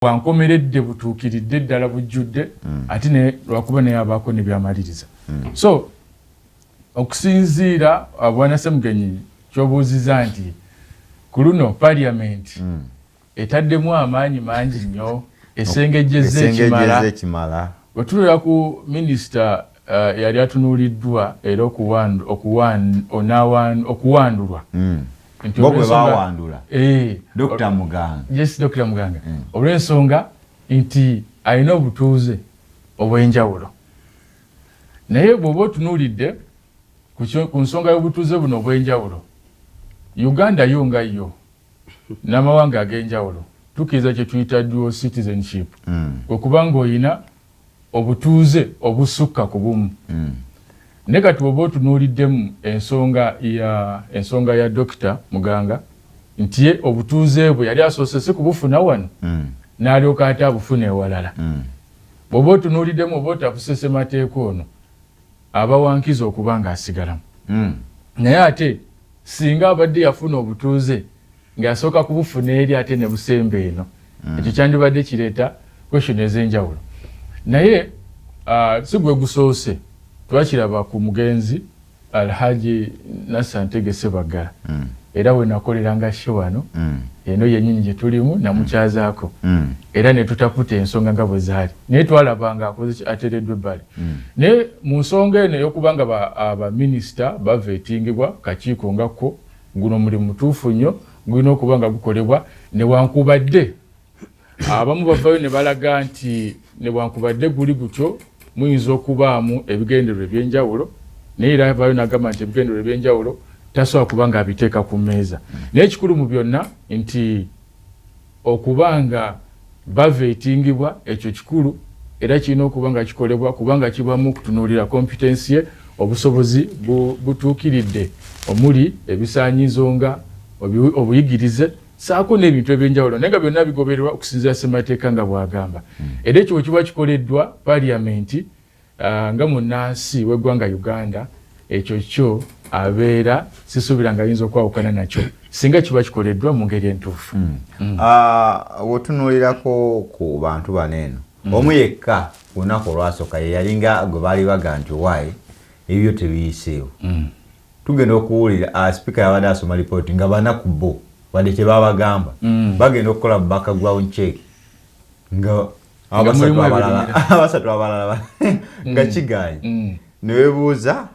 Bwankomeredde butuukiridde ddala bujjudde, ate ne lwakuba naye abaako ne byamaliriza. So okusinziira, bwana Semugenyi, kyobuuziza nti ku luno parliament etaddemu amaanyi mangi nnyo, esengejjezza ekimala. Ekimala. Bwe tulera ku minisita yali atunuuliddwa era okuwandulwa nti bo bwe bawandula Dr. Muganga. Yes, Dr. Muganga, olw'ensonga nti alina obutuuze obw'enjawulo. Naye bw'oba otunuulidde ku nsonga y'obutuuze buno obw'enjawulo, Uganda yo nga yo n'amawanga ag'enjawulo tukkiriza kye tuyita dual citizenship, kwe kuba ng'olina obutuuze obusukka ku bumu. Naye kati bw'oba otunuuliddemu ensonga ya Dokita Muganga nti ye obutuuze bwe yali asoose si kubufuna wano, n'alyoka ate abufuna ewalala, bw'oba otunuuliddemu oba otapuse ssemateeka ono, aba wankiza okuba ng'asigalamu. Naye ate singa abadde yafuna obutuuze ng'asooka kubufuna eri ate ne busemba eno, ekyo kyandibadde kireeta question ez'enjawulo. Naye si gwe gusoose. Twakiraba ku mugenzi Alhaji Nasser Ntege Sebaggala, era we nakoleranga show wano, eno yennyini gye tulimu, namukyazaako era ne tutaputa ensonga nga bwe zaali, naye twalaba nga akoze ateereddwa ebbali. Naye mu nsonga eno ey'okuba nga abaminisita bavettingibwa kakiiko nga kwo, guno mulimu mutuufu nnyo, gulina okuba nga gukolebwa, newankubadde abamu bavayo ne balaga nti newankubadde guli gutyo muyinza okubaamu ebigendererwa ebyenjawulo. Naye era avayo nagamba nti ebigendererwa ebyenjawulo tasobola kuba nga abiteeka ku mmeeza. Naye ekikulu mu byonna nti okuba nga bavettingibwa, ekyo kikulu era kirina okuba nga kikolebwa, kubanga kibamu okutunuulira competence ye, obusobozi butuukiridde omuli ebisaanyizo nga obuyigirize saako n'ebintu ebyenjawulo, naye nga byonna bigobererwa okusinziira ssemateeka nga bw'agamba. Era ekyo bwe kiba kikoleddwa paliamenti, nga munnansi w'eggwanga Uganda, ekyo kyo abeera sisuubira nga ayinza okwawukana nakyo singa kiba kikoleddwa mu ngeri entuufu. Ah, wotunuulirako ku bantu bano eno, omu yekka ku lunaku olwasooka ye yalinga gwe baali baga nti owaaye ebyo tebiyiseewo. Tugenda okuwulira sipiika yabadde asoma lipooti nga bana ku bo wadde tebabagamba bagenda okukola background check nga abasatu mulimu abalala ebirumira. Abasatu abalala nga kiganye. Newebuuza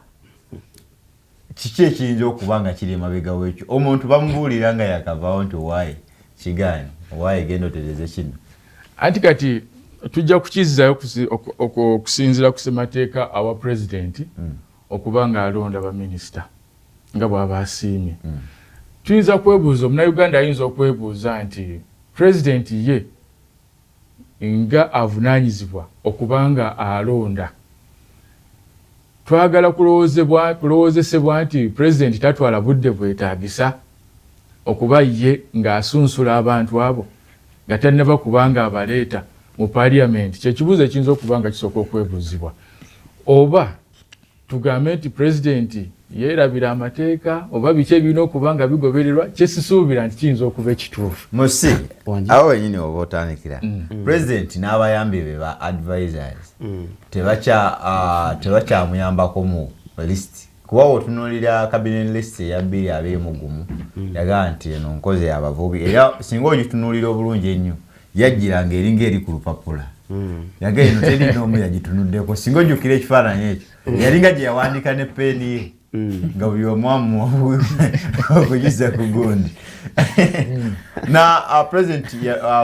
kiki ekiyinza okuba nga kiri emabega wekyo. Omuntu bamubuulira nga yakavaawo nti owaaye kigaanye, owaaye genda otereze kino. Anti kati tujja kukizzayo okusinziira ku ssemateeka awa pulezidenti okuba ng'alonda baminisita nga bw'aba asiimye. Tuyinza kwebuuza, omunauganda ayinza okwebuuza nti pulezidenti ye nga avunaanyizibwa okuba nga alonda, twagala kulowoozesebwa nti pulezidenti tatwala budde bwetaagisa okuba ye ng'asunsula abantu abo nga tannaba kubanga abaleeta mu paliamenti? Kyekibuuzo ekiyinza okuba nga kisooka okwebuuzibwa. Oba tugambe nti pulezidenti yeerabira amateeka, oba biki ebirina okuba nga bigobererwa, kyesisuubira nti kiyinza okuba ekituufu. Musi Wangi. Awo wenyini oba otandikira, pulezidenti n'abayambi be ba advisors tebakyamuyambako mu list, kuba wotunuulira cabinet list eya 2021, yagamba nti eno nkoze abavubi, era singa ogitunuulira obulungi ennyo yajjiranga eringa eri ku lupapula, yaga eno teri n'omu yagitunuddeko. Singa ojjukira ekifaananyi ekyo, yalinga gye yawandiika ne peeni ye nga buli omu amuwa okugisa ku gundi. Na president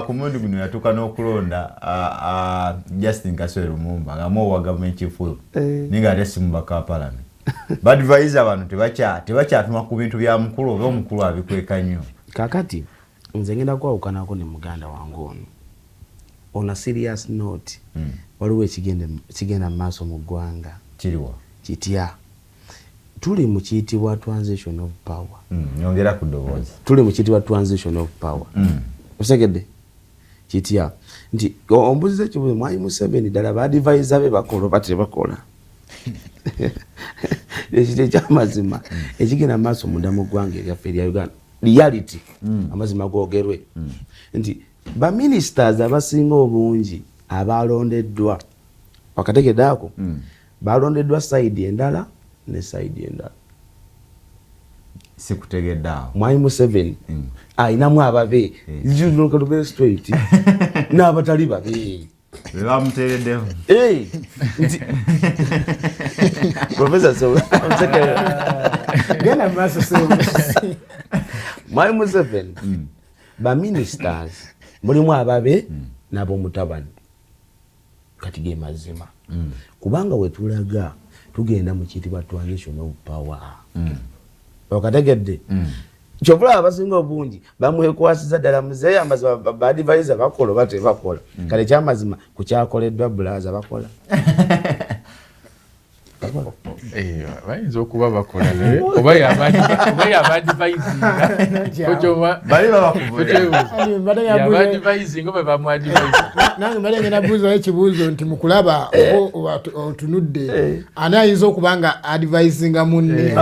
ku mulundi guno yatuuka n'okulonda Justin Kasule Lumumba nga muwa government chief whip, naye nga ate si mubaka wa parliament. Ba advisor bano tebakyatuma ku bintu bya mukulu, oba omukulu abikweka nnyo? Kakati nze ngenda kwawukanako ne muganda wange ono. On a serious note, waliwo ekigenda mu maaso mu ggwanga. Kiriwa? Kitya? Tuli mu kiyitibwa transition of power. Nyongera ku ddoboozi. Tuli mu kiyitibwa transition of power. Osegedde kitya nti ombuziza ekibuzo, Mwami Museveni ddala ba advisor be bakola oba tebakola? Ekito ekyamazima ekigenda mu maaso munda mu ggwanga eryaffe erya Uganda, reality, amazima googerwe nti Baministers abasinga obungi abalondeddwa, wakategedde ako, balondeddwa side endala ne side endala. Sikutegedde awo. Mwami Museveni ayinamu ababe kalube straight n'abatali babe. Bebamuteereddemu. Eh, nti Professor, so Genda mu maaso, ssebo. Mwami Museveni, baministers mulimu ababe n'ab'omutabani. Kati ge mazima, kubanga wetulaga tugenda mu kiyitibwa transition of power, okategedde? Kyovulaba abasinga obungi bamwekwasiza ddala muzeeyi. Amazima, baadvisor bakola oba tebakola? Kale ekyamazima ku kyakoleddwa, bulaza bakola. Eh, bayinza okuba bakola, naye oba yabadvisinga. Bali babakuvulira. Yabadvisinga oba bamuadvisinga? Nange mbadde ngenda buuzayo ekibuuzo nti mukulaba oba otunudde, ani ayinza okuba nga advisinga munne?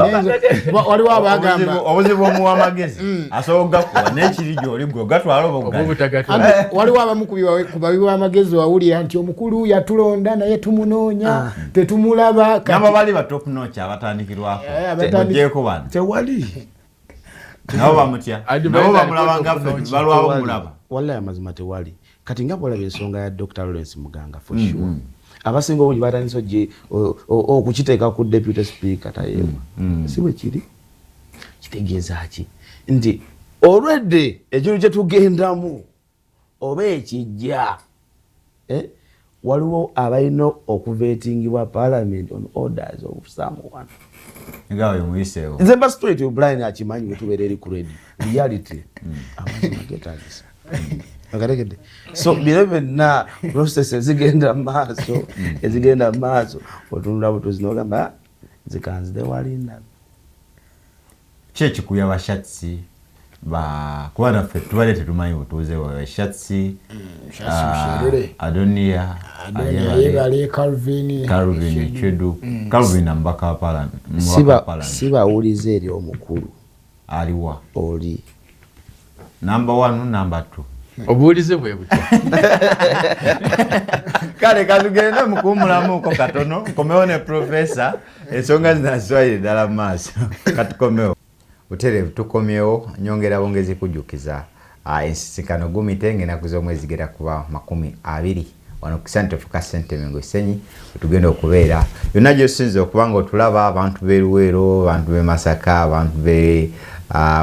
Waliwo abagamba Obuzibu omuwa amagezi asobola okugakuwa, n'ekiri gyoli gwe ogatwala oba oba ogatta. Obutagatwala. Anti waliwo abamu ku bawi b'amagezi wawulira nti omukulu yatulonda naye tumunoonya tetumulaba. Nabo bali ba top notch abatandikirwako. Eh, Ogyeko bano. Tewali. Nabo bamutya. Advisor nabo bamulaba alikuwa nga top ffe notch. balwawo Tewali. mulaba. Wallahi amazima tewali. Kati nga bwolaba ensonga ya Dr Lawrence Muganga, for sure abasinga obungi batandise okukiteeka ku deputy speaker Tayeebwa. Si bwe kiri? Kitegeeza ki? Nti olwedde ekintu kyetugendamu oba ekijja, eh, waliwo abalina okuvetingibwa parliament on orders of someone. Nga oyo muyiseewo. Nze mba straight, Brian akimanyi, bwetubeera eri ku radio reality, amazima getagisa akategedde. So bino byonna process ezigenda mu maaso, ezigenda mu maaso, otunula butuzi nogamba zikanzire wali ndabe. Ki ekikubya bashatsi ba kuba naffe tubadde tetumanyi butuuze bwabwe, Shatsi? Shatsi Musherure. Adonia. Ayebale Calvin. Calvin Chedu, Calvin amubaka wa parliament. Sibawulize eri omukulu. Aliwa? Oli. Number one, number two. Obuwulize bwe butya? Kale katugende mukuwumulamuko katono, nkomewo ne profesa, ensonga zino azitwalire ddala mu maaso. Katukomewo butereevu. Tukomyewo, nyongera bwongezi kujjukiza ensisinkano gumite ng'ennaku z'omwezi zigenda kuba 20 wano ku St. Focus Center Mengo Kisenyi, wetugenda okubeera. Yonna gyosinza okuba nga otulaba, abantu b'e Luweero, abantu b'e Masaka, abantu b'e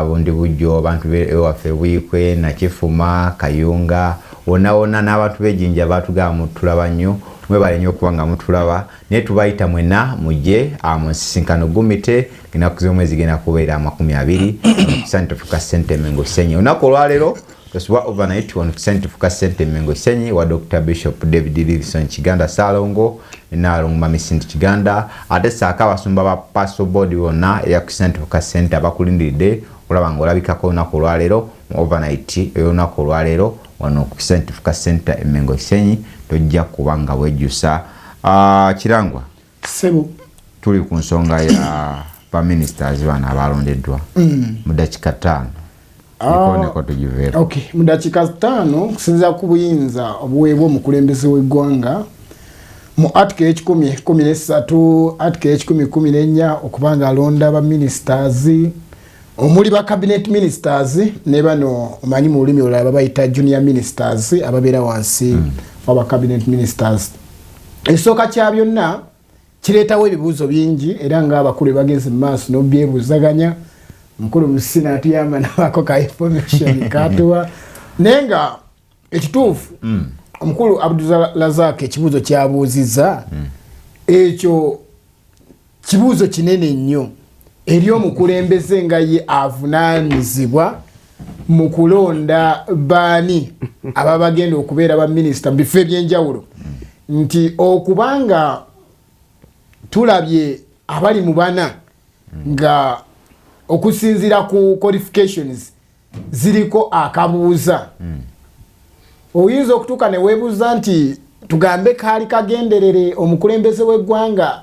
Bundibujjo, abantu b'ewaffe Buikwe, Nakifuma, Kayunga, wonna wonna, n'abantu b'ejjinja batugamba mutulaba nnyo. Mwebale nnyo okuba nga mutulaba, naye tubayita mwenna mujje mu nsisinkano gumite ennaku z'omwezi zigenda kubeera 20 ku St. Focus Center Mengo Kisenyi. Olunaku olwaleero tosubwa overnight wano ku St. Focus Center Mengo Kisenyi wa Dr. Bishop David Livingstone Kiganda Ssalongo, Naalongo Mami Cindy Kiganda, ate saako abasumba ba Pastoral Board bonna eya ku St. Focus Center bakulindiridde okulaba ng'olabikako olunaku olwaleero mu overnight ey'olunaku olwaleero wano ku St. Focus Center e Mengo Kisenyi. Tojja kuba nga wejjusa. Kirangwa. Ssebo. Tuli ku nsonga ya baministers bano abalondeddwa. Mu dakiika 5 niko tugiveeko. Okay, mu dakiika 5, okusinziira ku buyinza obuweebwa omukulembeze w'eggwanga mu article 113, article 114, okuba nga alonda ba ministers omuli ba cabinet ministers ne bano omanyi mu lulimi olulala babayita junior ministers, ababeera wansi waba cabinet ministers. Ekisooka kya byonna, kireetawo ebibuuzo bingi, era ng'abakulu bagenze mu maaso n'obyebuuzaganya. Mukulu Musina atuyamba nabako ka information katuwa, naye nga ekituufu omukulu Abdurazak ekibuuzo kyabuuzizza ekyo kibuuzo kinene nnyo eri omukulembeze nga ye avunaanyizibwa mu kulonda baani ababa bagenda okubeera baminisita mu bifo ebyenjawulo, nti okubanga tulabye abali mu bana nga okusinziira ku qualifications ziriko akabuuza, oyinza okutuuka ne weebuuza nti tugambe kaali kagenderere omukulembeze w'eggwanga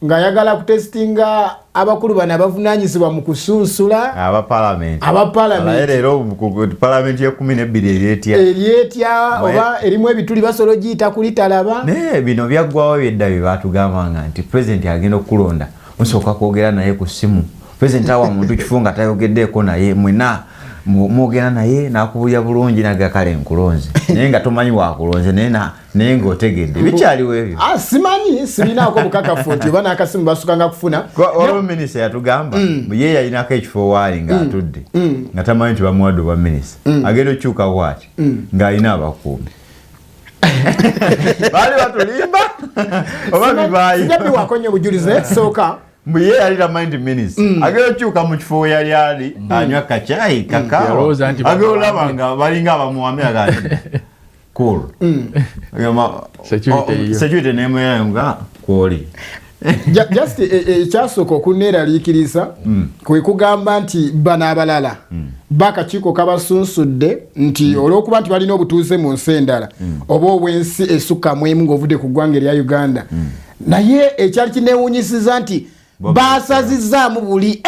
Ng'ayagala kutesitinga abakulu bano abavunaanyizibwa mu kusunsula aba aba leero palamenti ye-12 eryetya. Eryetya oba erimu ebituli, basobola ogiyita kulitalaba. Naye bino byaggwawo byedda bye batugambanga nti pulezidenti agenda okulonda, musooka kwogera naye ku ssimu. Pulezidenti awa muntu kifo nga tayogeddeeko naye. Mwena mwogera naye, nakubulya bulungi, naga kale nkulonze, naye nga tomanyi wakulonze, naye ng'otegedde. Bikyaliwo ebyo? Ah, simanyi, sirinaako bukakafu nti oba n'akasimu basukanga kufuna. Waliwo minisita yatugamba ye yalinako ekifo waali ng'atudde nga tamanyi nti bamuwadde obwa minisita, agenda okyuka bwati ng'alina abakuumi. Baali batulimba oba bibaayo? Sijja biwaako nnyo obujulizi, naye kisooka Mbu ye yali tamanyi nti minisita agenda okyuka mu kifo we yali ali anywa kacyayi kakaawa, Yalowooza nti agenda olaba nga balinga abamuwamye, aga nti cool. Security yiyo. Security nemwerayo nga kwoli. Just ekyasooka okuneeraliikiriza kwe kugamba nti bano abalala bakakiiko kabasunsudde nti olw'okuba nti balina obutuuze mu nsi endala oba obw'ensi esukka mu emu ng'ovudde ku ggwanga erya Uganda. Naye ekyali kineewuunyisiza nti baasazizaamu buli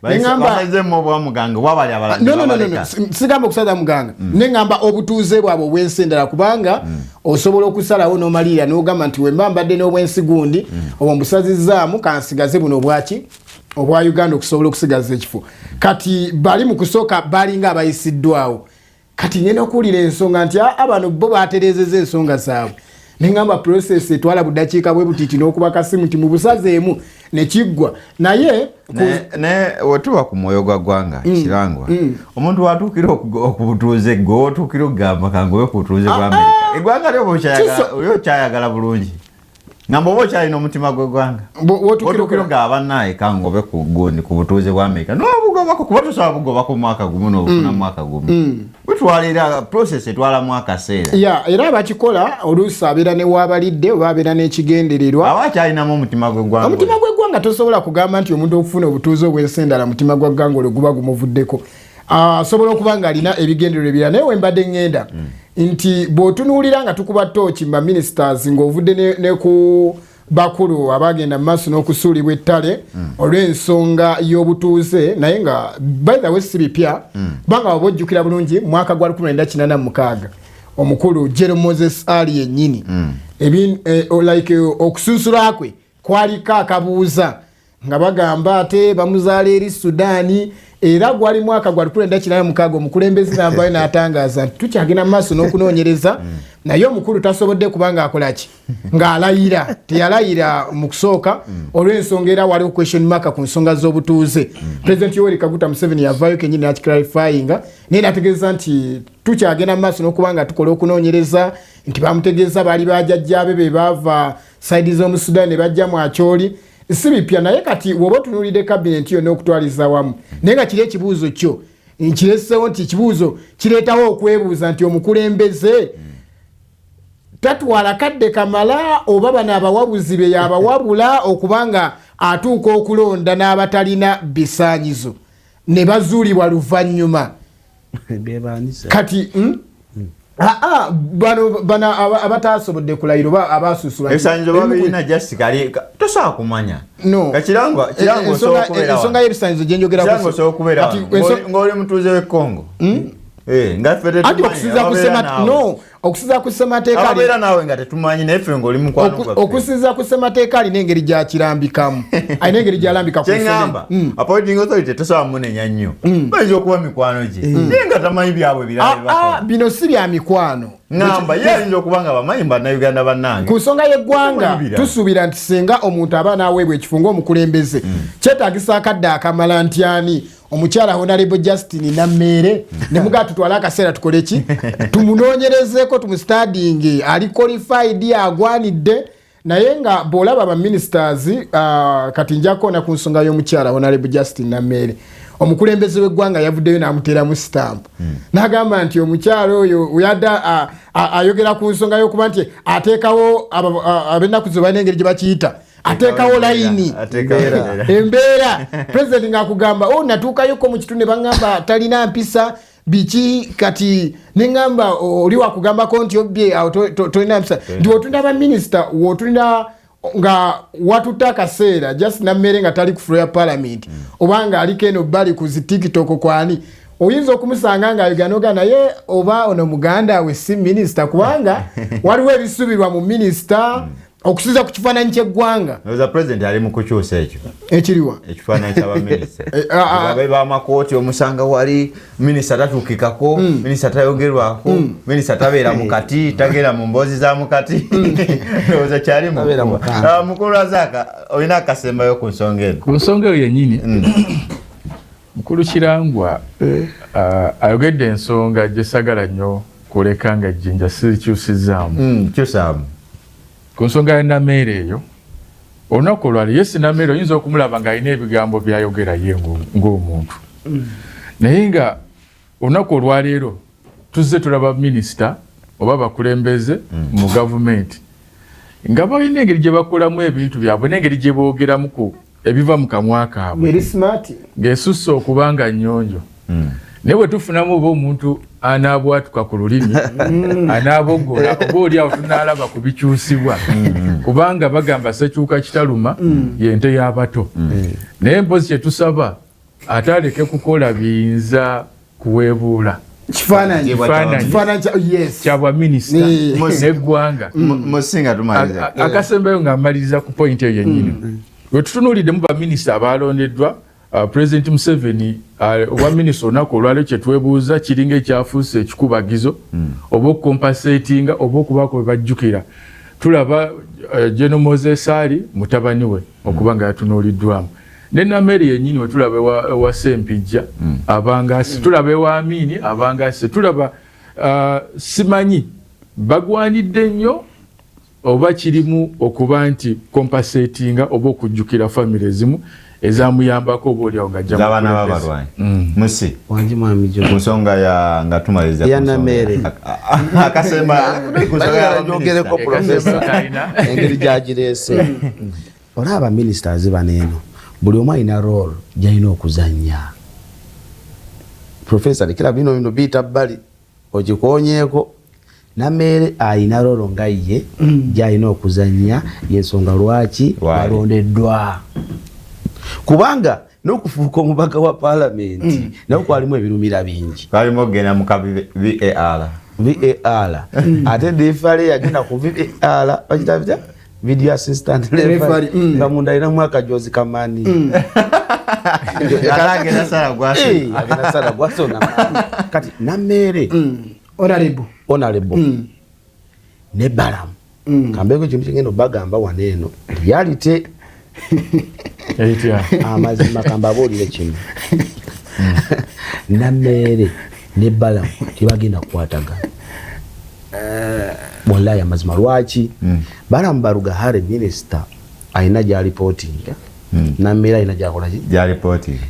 neŋŋamba Basazemu obwa Muganga wabali abalala. No, no, no, no, no. Babaleka. Sigamba okusaza Muganga, neŋŋamba obutuuze bwabwe obw'ensi endala, kubanga osobola okusalawo n'omalirira n'ogamba nti wemba mbadde n'obwensi gundi obwo mbusazizaamu, kansigaze buno obwaki obwa Uganda okusobola okusigaza ekifo. Kati bali mu kusooka balinga abayisiddwawo. Kati ngenda okuwulira ensonga nti aa, bano bo batereezeza ensonga zaabwe. Neŋŋamba process etwala budakiika bwe butiti n'okuba kasimu nti mu busazeemu nekiggwa, naye Ne wetuba ku mwoyo gwa ggwanga, Kirangwa, omuntu watuukira okubutuuze, gwe wotuukira okugamba kangobe ku butuuze bwa Amerika, eggwanga lyo oli okyayagala bulungi, ngamba oba okyalina omutima gw'eggwanga? Wotuukira wotuukira ogamba bannaaye kangobe ku gundi ku butuuze bwa Amerika, n'obugobako, kuba tosobola bugobako mwaka gumu n'obufuna mwaka gumu. Butwalira process etwalamu akaseera. Ya, era abakikola oluusi abeera ne waabalidde oba abeera n'ekigendererwa. Aba akyalinamu omutima gw'eggwanga. Omutima gw'eggwanga, tosobola kugamba nti omuntu okufuna obutuuze obw'ensi endala mutima gwa ggwanga olwo guba gumuvuddeko. Asobola okuba ng'alina ebigendererwa ebirala. Naye wembadde ŋŋenda nti bw'otunuulira nga tukuba tooki mu baministers ng'ovudde ne ku bakulu abagenda mu maaso n'okusuulibwa ettale olw'ensonga y'obutuuze, naye nga by the way si bipya, kubanga waba ojjukira bulungi mwaka gwa 1986 omukulu General Moses Ali yennyini like okusunsula kwe kwaliko akabuuza nga bagamba ate bamuzaala eri Sudaani. Era gwali mwaka gwa 1986, omukulembeze navayo n'atangaaza nti tukyagenda mu maaso n'okunoonyereza, naye omukulu tasobodde kubanga akola ki ng'alayira, teyalayira mu kusooka olw'ensonga era waliwo question mark ku nsonga z'obutuuze. President Yoweri Kaguta Museveni yavaayo kenyini n'akiclarifyinga, naye n'ategeeza nti tukyagenda mu maaso n'okuba nga tukola okunoonyereza, nti bamutegeeza baali bajjajjaabe be baava side z'omu Sudan ne bajja mu Acholi. Si bipya. Naye kati woba otunuulidde kabineti yonna okutwaliza wamu, naye nga kiri ekibuuzo kyo nkiresewo nti ekibuuzo kireetawo okwebuuza nti omukulembeze tatwala kadde kamala oba bano abawabuzi be yabawabula okuba nga atuuka okulonda n'abatalina bisaanyizo ne bazuulibwa luvannyuma. Bebanisa. Kati Aa, bano abatasobodde kulayira oba abasusulwa Ebisanyizo babirina, just kali tosobola kumanya. No. Nga Kirangwa osobola okubeera Ensonga wano. y'ebisanyizo gye Kirangwa osobola okubeera Kati wano. Ng'oli mutuuze w'e Congo. Nga ffe Anti tetumanyi, ababeera naawe. No, okusinziira ku ssemateeka Ababeera naawe nga tetumanyi, naye ffe ng'oli mukwano gwaffe. Okusinziira ku ssemateeka alina engeri gyakirambikamu, alina engeri gyalambika ku Kyeŋŋamba, appointing authority tosobola munenya nnyo, bayinza okuba mikwano gye, naye nga tamanyi byabwe birala Ah, ah, byebakola. Bino si bya mikwano. Ŋŋamba ye ayinza okuba nga bamanyi Bannayuganda bannange. Ku nsonga y'eggwanga, Tamanyi birala. tusuubira nti singa omuntu aba n'aweebwa ekifo ng'omukulembeze, kyetaagisa akadde akamala nti ani omukyala Honorable Justin Nammeere ne mugaa tutwale akaseera tukole ki, tumunoonyerezeeko, tumustudyinge, ali qualified, agwanidde. Naye nga bw'olaba baministers, kati njakoona ku nsonga y'omukyala Honorable Justin Nammeere, omukulembeze w'eggwanga yavuddeyo n'amuteeramu sitampu n'agamba nti omukyala oyo yadde ayogera ku nsonga y'okuba nti ateekawo ab'ennaku zo balina engeri gye bakiyita, ateekawo layini. Ateekawo embeera. Embeera. President ng'akugamba, o natuukayoko mu kitundu ne baŋŋamba talina mpisa biki. Kati neŋŋamba oli wakugambako nti obbye awo tolina mpisa, nti wotunda baminisita wotulina. Nga watutte akaseera just Nammere nga tali ku floor ya parliament, oba nga aliko eno bali ku zi TikTok, kwani oyinza okumusanga nga ayoganoga naye oba ono muganda we si minisita, kubanga waliwo ebisuubirwa mu minisita okusinza ku kifaananyi ky'eggwanga. Ndowooza president ali mu kukyusa ekyo. Ekiriwa? Ekifaananyi ky'abaminisita. Ah, ah. Babe b'amakooti omusanga wali minisita tatuukikako, minisita tayogerwako, minisita tabeera mukati, tagenda mu mboozi za mukati. Ndowooza kyali mu Tabeera kkubo. mukanda. Ah, mukulu Razaka, olina akasembayo ku nsonga eno? Ku nsonga eyo yennyini, mukulu Kirangwa ayogedde ensonga gye sagala nnyo kuleka nga jjinja sikyusizaamu. Kyusaamu. Ku nsonga ya Nameere eyo, olunaku olwali ye si Nameere oyinza okumulaba ng'alina ebigambo byayogera ye ng'omuntu, naye nga olunaku olwaleero tuzze tulaba minisita oba abakulembeze mu gavumenti nga balina engeri gye bakolamu ebintu byabwe n'engeri gye boogeramu ku ebiva mu kamwa kaabwe Ngeri smart. Ng'esusse okuba nga nnyonjo, naye bwe tufunamu oba omuntu anaabwatuka ku lulimi, anaaboggola, oba oli awo tunaalaba ku bikyusibwa, kubanga bagamba sekyuka kitaluma yente y'abato. Naye mpozi kyetusaba ate aleke kukola biyinza kuweebuula kifaananyi. Kifaananyi. Kifaananyi yes. Kya bwaminisita n'eggwanga. Musinga tumaliriza. Akasembayo nga mmaliriza ku point eyo yennyini, bwe tutunuuliddemu baminisita abalondeddwa President Museveni, obwa minisita olunaku olwaliro kyetwebuuza kiringa ekyafuuse ekikubagizo oba okucompensatinga oba okubaako bwe bajjukira. Tulaba General Moses Ali mutabani we okuba nga yatunuuliddwamu, ne Namere yennyini we tulaba ewa Sempijja abangasi, tulaba ewa Amini abangasi, tulaba simanyi bagwanidde nnyo oba kirimu okuba nti compensatinga oba okujjukira famire ezimu ezamuyambako oba oliawo nga ajja mu Z'abaana bukulembeze. b'abalwanyi. Musi, Wangi mwami Jo. Ku nsonga ya nga tumaliriza ku Ya nsonga. Nameere. Akasemba ku nsonga ya Njogereko baminisita. profesa Talina. engeri gyagireese. Olaba ministers bano eno, buli omu alina role gyalina okuzannya. Profesa, lekera bino bino biyita bbali ogikonyeeko. Nameere alina role nga ye gyalina okuzannya, yensonga lwaki Lwali. balondeddwa, kubanga n'okufuuka omubaka wa paalamenti naye kwalimu ebirumira bingi. Twalimu okugenda mu ka VAR. VAR, ate referee yagenda ku VAR bakita bitya, video assistant Referee, referee, nga munda alinamu akajozi kamani. Ate agenda sala gwasi. Eh, agenda sala gwasona. Kati Nameere, Honorable. Honorable ne Balamu, kambeeko ekintu kyengenda obagamba wano eno, reality. Etya? Amazima kambabuulire kino, Nameere ne Balamu tebagenda kukwatagana, wallahi amazima. Lwaki? Balamu Barugahare minisita alina gyalipootinga, Nameere alina gyakolaki? Gyalipooti.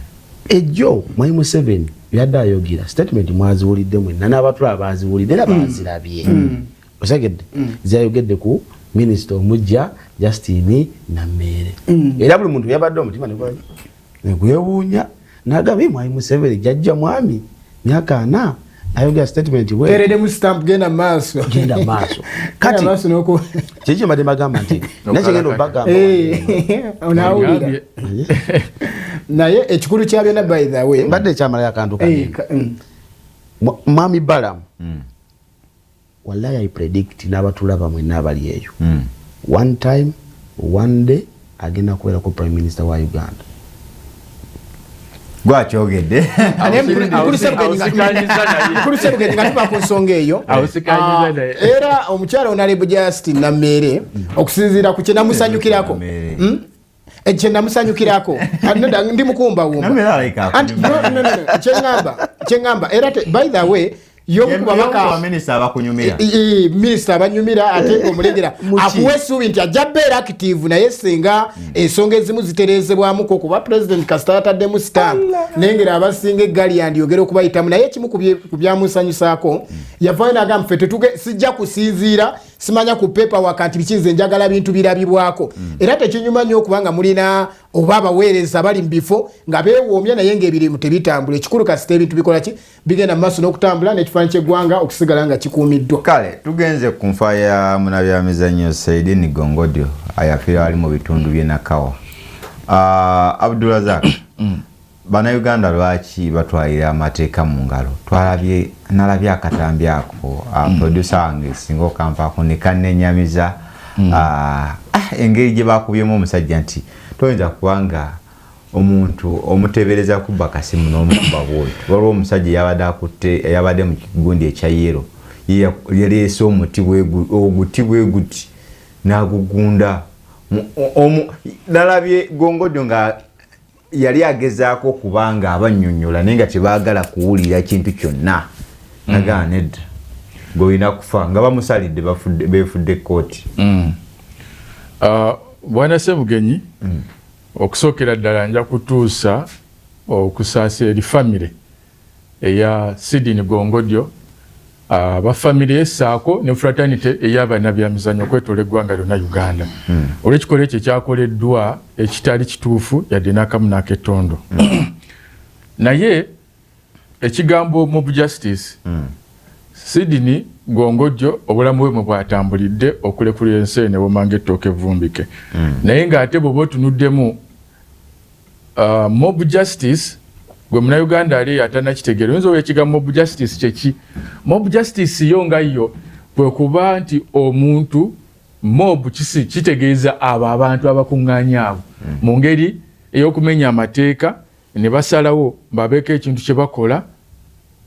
Ejjo mwai Museveni byadde ayogera statement mwaziwulidde mwenna n'abatula baziwulidde era bazirabye, osegedde zayogedde ku minisita omujja Justin Nameere, era buli muntu yabadde omutima negwewuunya nagamba, "Eh, mwai Museveni jajja mwami myaka 40 ayogera statement bwe Teereddemu stamp, genda maaso. Genda maaso." Genda Kati maaso n'oku kiki mbadde bagamba nti nakyegenda obagamba Eh, onaawulira. Naye ekikulu kya byonna, by the way, mbadde ekyamalayo akantu Eh, kanini. Mwami Balamu, wallahi I predict n'abatulaba mwenna abali eyo, one time, one day agenda kubeerako prime minister wa Uganda. Gwakyogedde. Naye Awusikanyiza naye. Mukulu Sebugenyi, nga tuva ku nsonga eyo, Awusikanyiza naye. Era omukyala Honorable Justin Nameere, okusinziira ku kyenamusanyukirako, Nameere. Kye namusanyukirako, Ah, nedda, ndi mukumbawumba. Nameere alabika Anti, no, kyeŋŋamba era by the way, y'omu ku babaka minisita abakunyumira. Minisita abanyumira, ate ngaomulengera akuwa essuubi nti ajja beera active, naye singa ensonga ezimu zitereezebwamuko, kuba president kasita yataddemu stamp, nengera abasinga eggali yandyogera okubayitamu. Naye ekimu ku byamusanyusaako, yavaayo nagamba, ffe sijja kusinziira simanya ku paperwork nti biki, nze njagala bintu birabibwako. Era tekinyuma nnyo okubanga mulina oba abaweereza bali mu bifo nga beewoomya naye ngaebirimu tebitambula. Ekikulu kasita ebintu bikola ki, bigenda mu maaso n'okutambula n'ekifaananyi ky'eggwanga okusigala nga kikuumiddwa. Kale tugenze ku nfa ya munabyamizannyo Saidini Gongodio. Ayafiira ali mu bitundu by'e Nakawa. Abdulrazak, Bannayuganda lwaki batwalira amateeka mu ngalo? Twalabye, nalabye akatambi ako, producer wange singa okampaako ne kannenyamiza, engeri gye bakubyemu omusajja nti toyinza kubanga omuntu omuteebereza kubba kasimu n'omukuba bw'otyo. Waliwo omusajja yabadde akutte, yabadde mu kigundi ekya yellow, yaleese omuti oguti bwe guti n'agugunda. Nalabye Gongodyo nga yali agezaako okubanga abannyonnyola naye nga tebaagala kuwulira kintu kyonna. Nagamba nedda, gweolina kufa, nga bamusalidde beefudde kkooti. Bwana Sebugenyi, okusookera ddala nja kutuusa okusaasa eri famire eya Sidini Gongodyo, abafamire essaako ne fraternity ey'abannabyamizannyo okwetoola eggwanga lyonna Uganda, olw'ekikolwa ekyo ekyakoleddwa ekitali kituufu yadde n'akamu n'ak'ettondo. Naye ekigambo mob justice, Sidini Gongodyo obulamu bwe mwe bwatambulidde okulekulira ensi eno ewomanga ettooka evvumbike. Naye ng'ate bw'oba otunuddemu mob justice, gwe Munnayuganda ali atanakitegeera, oyinza oba ekigambo mob justice kyeki? Mob justice yo nga yo kwe kuba nti omuntu, mob kisi kitegeeza abo abantu abakuŋŋaanya abo mu ngeri ey'okumenya amateeka ne basalawo babeeko ekintu kye bakola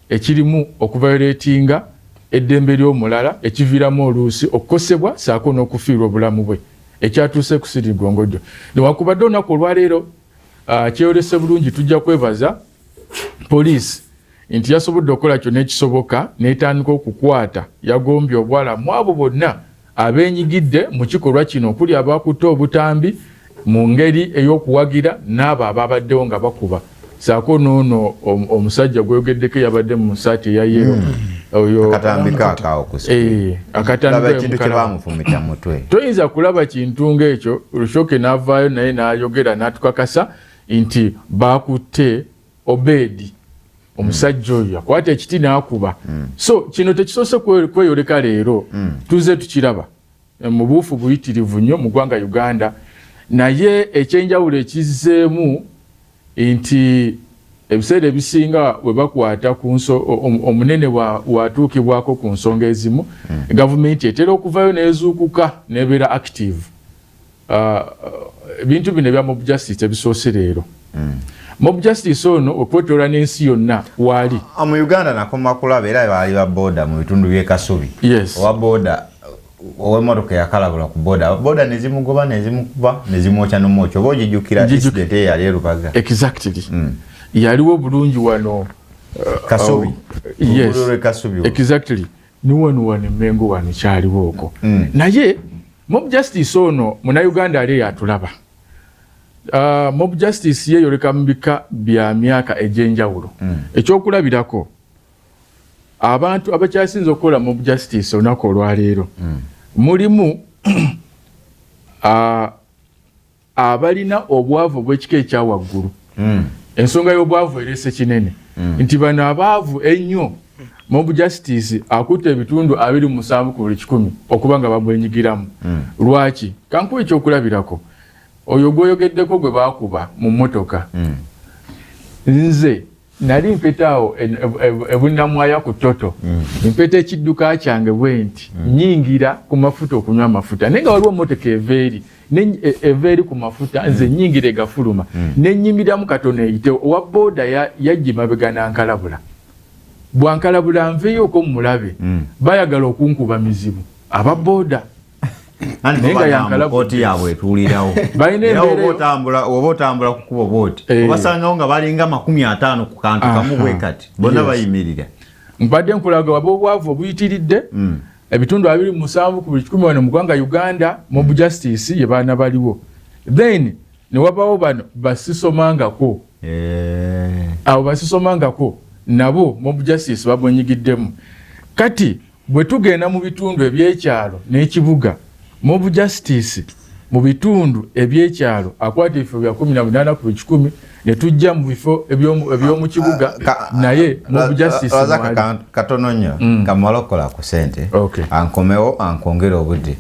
ekirimu okuviolatinga eddembe ly'omulala, ekiviiramu oluusi okukosebwa saako n'okufiirwa obulamu bwe, ekyatuuse ku Sidi Gongodyo. Newakubadde olunaku olwaleero kyeyolese bulungi, tujja kwebaza poliisi nti yasobodde okukola kyonna ekisoboka n'etandika okukwata yagombye obwala mu abo bonna abeenyigidde mu kikolwa kino, okuli abakutte obutambi mu ngeri ey'okuwagira n'abo ababaddewo nga bakuba, saako n'ono omusajja gweyogeddeko yabadde mu saati eya yellow oyo. Akatambi kaakaawo ku Eh, akatambi laba kayo ekintu kye mukalaba. Baamufumita mutwe. Toyinza kulaba kintu ng'ekyo. Lushoke n'avaayo naye n'ayogera n'atukakasa nti bakutte Obedi, omusajja oyo yakwata ekiti n'akuba. So kino tekisoose kweyoleka leero, tuze tukiraba mu buufu buyitirivu nnyo mu ggwanga Uganda. Naye ekyenjawulo ekizzeemu nti ebiseera ebisinga bwe bakwata ku omunene watuukibwako ku nsonga ezimu, gavumenti etera okuvayo nezuukuka nebeera active. Ebintu bino ebya mob justice tebisoose leero. Mob justice ono okwetoola n'ensi yonna waali. Mu Uganda nakoma kulaba era baali ba boda mu bitundu by'e Kasubi. Owa boda, ow'emmotoka eyakalabula ku boda, boda nezimugoba, nezimukuba, nezimwokya nomwokya. Oba ogijjukira incident eyo yali erubaga? Exactly. Yaliwo bulungi wano. Kasubi. Yes. Oluguudo lw'e Kasubi olwo. Exactly, ni wano wano emengo wano kyaliwo okwo. Naye mob justice ono, Munnayuganda ali eyatulaba, mob justice yeeyoleka mu bika bya myaka egy'enjawulo. Ekyokulabirako, abantu abakyasinze okukola mob justice olunaku olwaleero, mulimu abalina obwavu obw'ekika ekya waggulu. Ensonga y'obwavu ereese kinene nti bano abaavu ennyo, mob justice akutte ebitundu 27 ku buli 100 okuba nga bamwenyigiramu. Lwaki? Kankuwa ekyokulabirako. Oyo gwoyogeddeko gwe baakuba mu mmotoka, nze nali mpeta awo ebunnamwaya ku Total, mpeta ekidduka kyange bwe nti nyingira ku mafuta okunywa amafuta, naye nga waliwo emmotoka eva eri eva eri ku mafuta, nze nyingira egafuluma, nenyimiriramu katono eyitewo. Owa booda yajja emabega nankalabula. Bwankalabula nveeyo mulabe, bayagala okunkuba mizibu aba booda. Anti Naye nga bo bagamba yankalabudde. kooti yaabwe etuulirawo. Balina Era embeera oba otambula ku kkubo bwoti, obasangawo nga balinga 50 ku kantu kamu bwe kati, bonna bayimirira. Mbadde nkulaga waba obwavu obuyitiridde, ebitundu 27 ku buli 100 wano mu ggwanga Uganda, mob justice ye baana baliwo. Then ne wabawo bano basisomangako. Abo basisomangako nabo mob justice babwenyigiddemu. Kati bwe tugenda mu bitundu ebyekyalo n'ekibuga, mob justice Mu bitundu ebyekyalo akwata ebifo bya 18 ku 100, ne tujja mu bifo eby'omu kibuga, naye mob justice mwali. Katono nnyo, kamala okukola ku sente, ankomewo ankwongere obudde.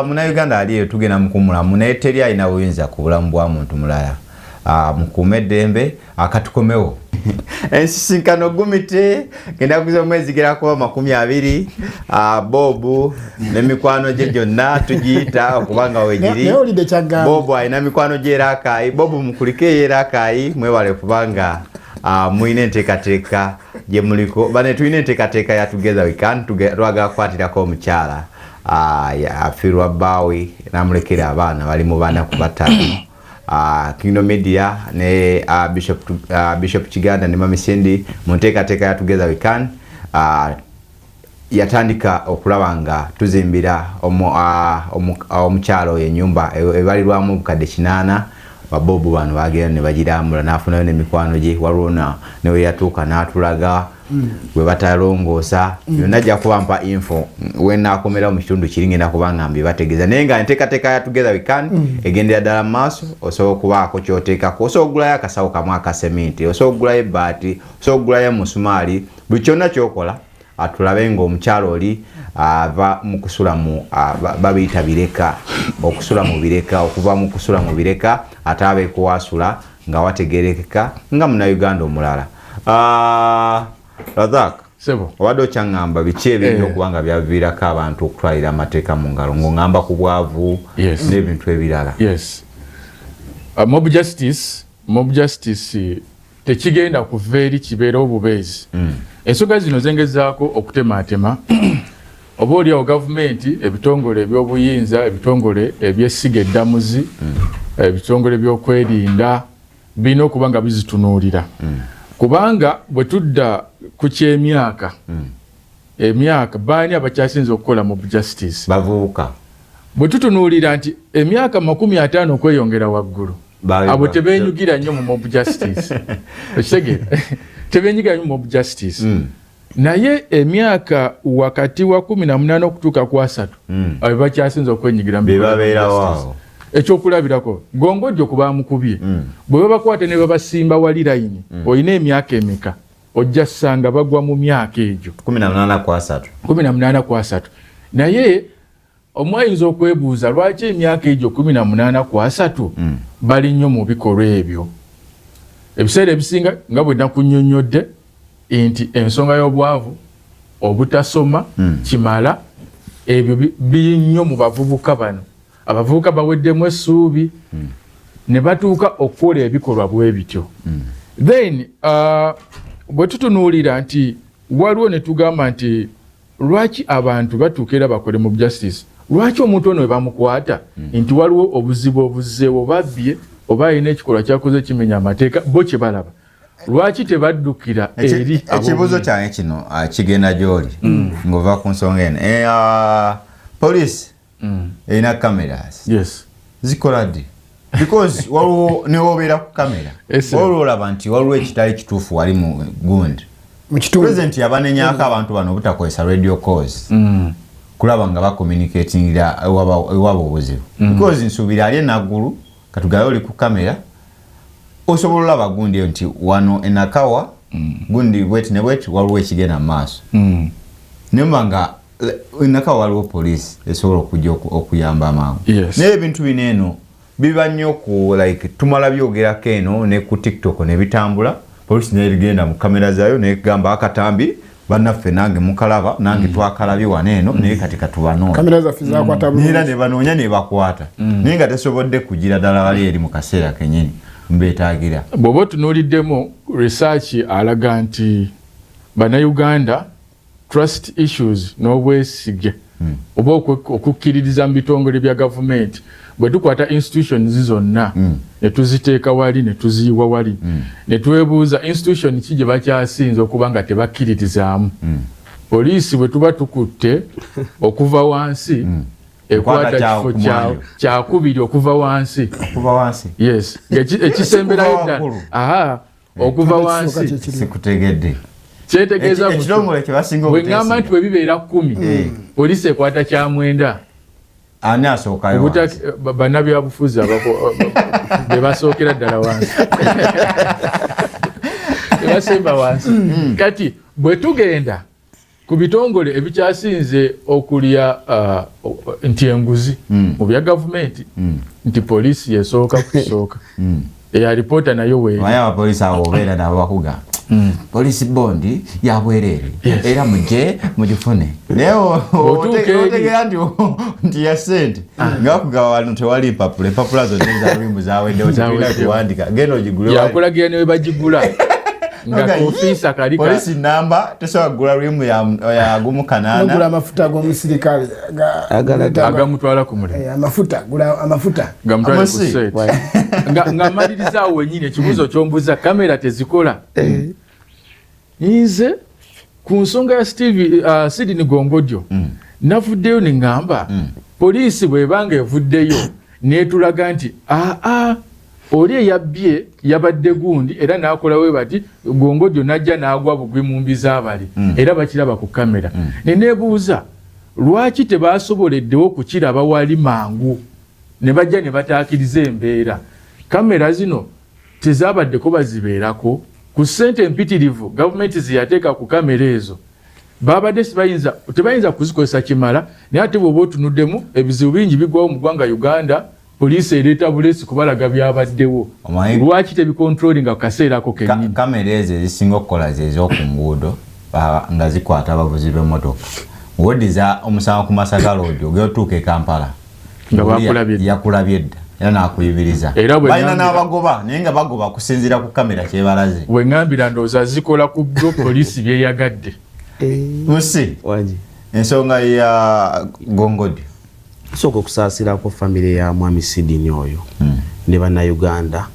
Munnayuganda ali eyo, tugenda mukumulamu, naye teri alina buyinza ku bulamu bwa muntu mulala. Mukuume eddembe. Akatukomewo ensisinkano gumite genda kuza omwezi gera kuba 20. Bobu n'emikwano gye gyonna tugiyita okubanga wegiri. Naye olidde kyagamba. Bobu alina mikwano gye Erakayi. Bobu mukulike ey'Erakayi, mwebale kubanga mulina enteekateeka gye muliko. Bane tulina enteekateeka ya Together We Can. Twagala kukwatirako omukyala afiirwa bbaawe n'amulekera abaana bali mu bana ku bataano. Kingdom Media ne Bishop Kiganda ne Mami Cindy mu nteekateeka ya Together We Can yatandika okulaba nga tuzimbira omukyalo oyo ennyumba ebalirwamu obukadde 8. Babobu bano bagenda ne bagirambula n'afunayo n'emikwano gye. Waliwo ne we yatuuka n'atulaga bwe batalongoosa byonna. Ajja kuba mpa info wenaakomerawo mu kitundu kiri, ngenda kuba nga mbibategeeza. Naye nga enteekateeka ya Together We Can egendera ddala mu maaso. Osobola okubaako kyoteekako, osobola okugulayo akasawo kamu aka seminti, osobola okugulayo ebbaati, osobola okugulayo omusumaali, buli kyonna kyokola atulabe ng'omukyalo oli ava mu kusula mu babiyita bireka, okusula mu bireka, okuva mu kusula mu bireka ate abeeko wasula nga wategerekeka nga munnayuganda omulala. Razak, Sebo. obadde okyaŋŋamba biki ebiyinza okuba nga byaviirako abantu okutwalira amateeka mu ngalo, ng'oŋŋamba ku bwavu n'ebintu ebirala. Yes, mob justice tekigenda kuva eri kibeera obubeezi. Ensonga zino zengezaako okutematema oba oliawo gavumenti, ebitongole ebyobuyinza, ebitongole ebyessiga eddamuzi, ebitongole ebyokwerinda birina okuba nga bizitunuulira, kubanga bwe tudda ku kyemyaka, emyaka baani abakyasinza okukola mob justice? Bavubuka. Bwe tutunuulira nti emyaka 50 okweyongera waggulu, abo tebenyugira nnyo mu mob justice. Okitegeera? Tebenyigira nnyo mu mob justice. Naye emyaka wakati wa 18 okutuuka ku 30, abo bakyasinza okwenyigira mu Be bikolwa bya babeerawo justice. awo. Ekyokulabirako, gongojjo ku bamukubye, bwe babakwata ne babasimba wali layini, olina emyaka emeka, ojja ssanga bagwa mu myaka egyo. 18 ku 30. 18 ku 30. Naye omu ayinza okwebuuza lwaki emyaka egyo 18 ku 30 bali nnyo mu bikolwa ebyo. Ebiseera ebisinga, nga bwe nakunnyonnyodde nti ensonga y'obwavu, obutasoma kimala, ebyo biri nnyo mu bavubuka bano. Abavubuka baweddemu essuubi ne batuuka okukola ebikolwa bwe bityo. Then bwe tutunuulira nti waliwo ne tugamba nti lwaki abantu batuuka era bakole mob justice, lwaki omuntu ono we bamukwata nti waliwo obuzibu obuzzeewo, babbye oba alina ekikolwa kyakoze kimenya amateeka, bo kye balaba, lwaki tebaddukira eri Ekibuuzo ab'obuyinza? Kyange kino kigenda gy'oli ng'ova ku nsonga eno. Poliisi erina cameras, zikola ddi? Because waliwo newobeera ku kamera, waliwo olaba nti waliwo ekitali kituufu wali mu gundi. Mu kitundu. President yabanenyako abantu bano obutakozesa radio calls kulaba nga bacommunicatingira ewaba obuzibu, because nsuubira ali enaggulu katugabe oli ku kamera osobola olaba gundi eyo nti wano enakawa gundi bweti ne bweti waliwo ekigenda mu maaso. Nemba nga enakawa waliwo poliisi esobola okujja okuyamba amangu. Naye ebintu bino eno biba nnyo ku like tumala byogerako eno ne ku TikTok ne bitambula, poliisi negenda mu kamera zaayo negamba akatambi bannaffe nange mukalaba nange twakalabye wano eno, naye kati katubanoonya. Kamera zaffe zakwata Neera bulungi. Ne banoonya ne bakwata, naye nga tesobodde kugira ddala bali eri mu kaseera kenyini mbeetaagira. Bw'oba otunuuliddemu research alaga nti Bannayuganda trust issues n'obwesige oba okukkiririza mu bitongole bya gavumenti, bwe tukwata institutions zonna ne tuziteeka wali ne tuziyiwa wali ne twebuuza institution ki gye bakyasinza okuba nga tebakkiririzaamu, poliisi bwe tuba tukutte okuva wansi ekwata Ekwata kifo ku mwanjo. kyakubiri okuva wansi. Okuva wansi? Yes, ekisemberayo Okuva ddala waggulu. Aha, okuva Ekisooka wansi. kyekiriwo. Sikutegedde. Kyetegeeza Ekitongole kye basinga bwe ŋŋamba nti obuteesiga. bwe bibeera 10, poliisi ekwata kya 9. Ani asookayo? Bannabyabufuzi be basookera ddala wansi, tebasemba wansi. Kati bwe tugenda ku bitongole ebikyasinze okulya nti enguzi mu bya gavumenti, nti poliisi yesooka kusooka, eya ripoota nayo weeri. Naye abapoliisi abo obeera nabo bakuga police bond yabwereere, era mujje mugifune, naye otegeera nti ya sente nga bakugaba. Wano tewali mpapula, empapula zonna ezalwimu zaweddewo, tetulina kuwandika, genda ogigule. Yakulagira ne we bagigula nga ofiisa kali. Polisi namba tesobola kugula lwimu ya gumu kanaana. Nogula amafuta g'omusirikale. Agamutwala ku mulimu. Amafuta, gula amafuta. Gamutwale ku set. Nga maliriza awo wenyini, ekibuuzo kyombuza, kamera tezikola. Nze ku nsonga ya Steve Sidney Gongodyo navuddeyo neŋŋamba, poliisi bw'ebanga evuddeyo netulaga nti aa oli eyabbye yabadde gundi, era n'akolawe bati, Gongodyo najja n'agwa bugwi mu mbi z'abali, era bakiraba ku kamera, neneebuuza lwaki tebasoboleddewo kukiraba wali mangu ne bajja ne bataakiriza embeera. Kamera zino tezabaddeko bazibeerako ku ssente empitirivu gavumenti zeyateeka ku kamera ezo, babadde tebayinza kuzikozesa kimala. Naye ate bw'oba otunuddemu, ebizibu bingi bigwawo mu ggwanga Uganda, poliisi ereeta buleesi kubalaga byabaddewo. Lwaki tebikontrolinga ku kaseera ako kennyini? Kamera ezo ezisinga okukola zez'oku nguudo nga zikwata abavuzi b'emmotoka. Weddiza omusango ku Masaka Road, ogenda otuuka e Kampala nga bakulabye dda. Yakulabye dda era nakuyibiriza. Era bwe balina n'abagoba, naye nga bagoba kusinziira ku kamera kyebalaze. Bwe ŋŋambira, ndowooza zikola ku byo poliisi byeyagadde. Musi. Wangi. Ensonga ya Gongodi. Nsooka okusaasirako famire ya mwami Sidini oyo ne Bannayuganda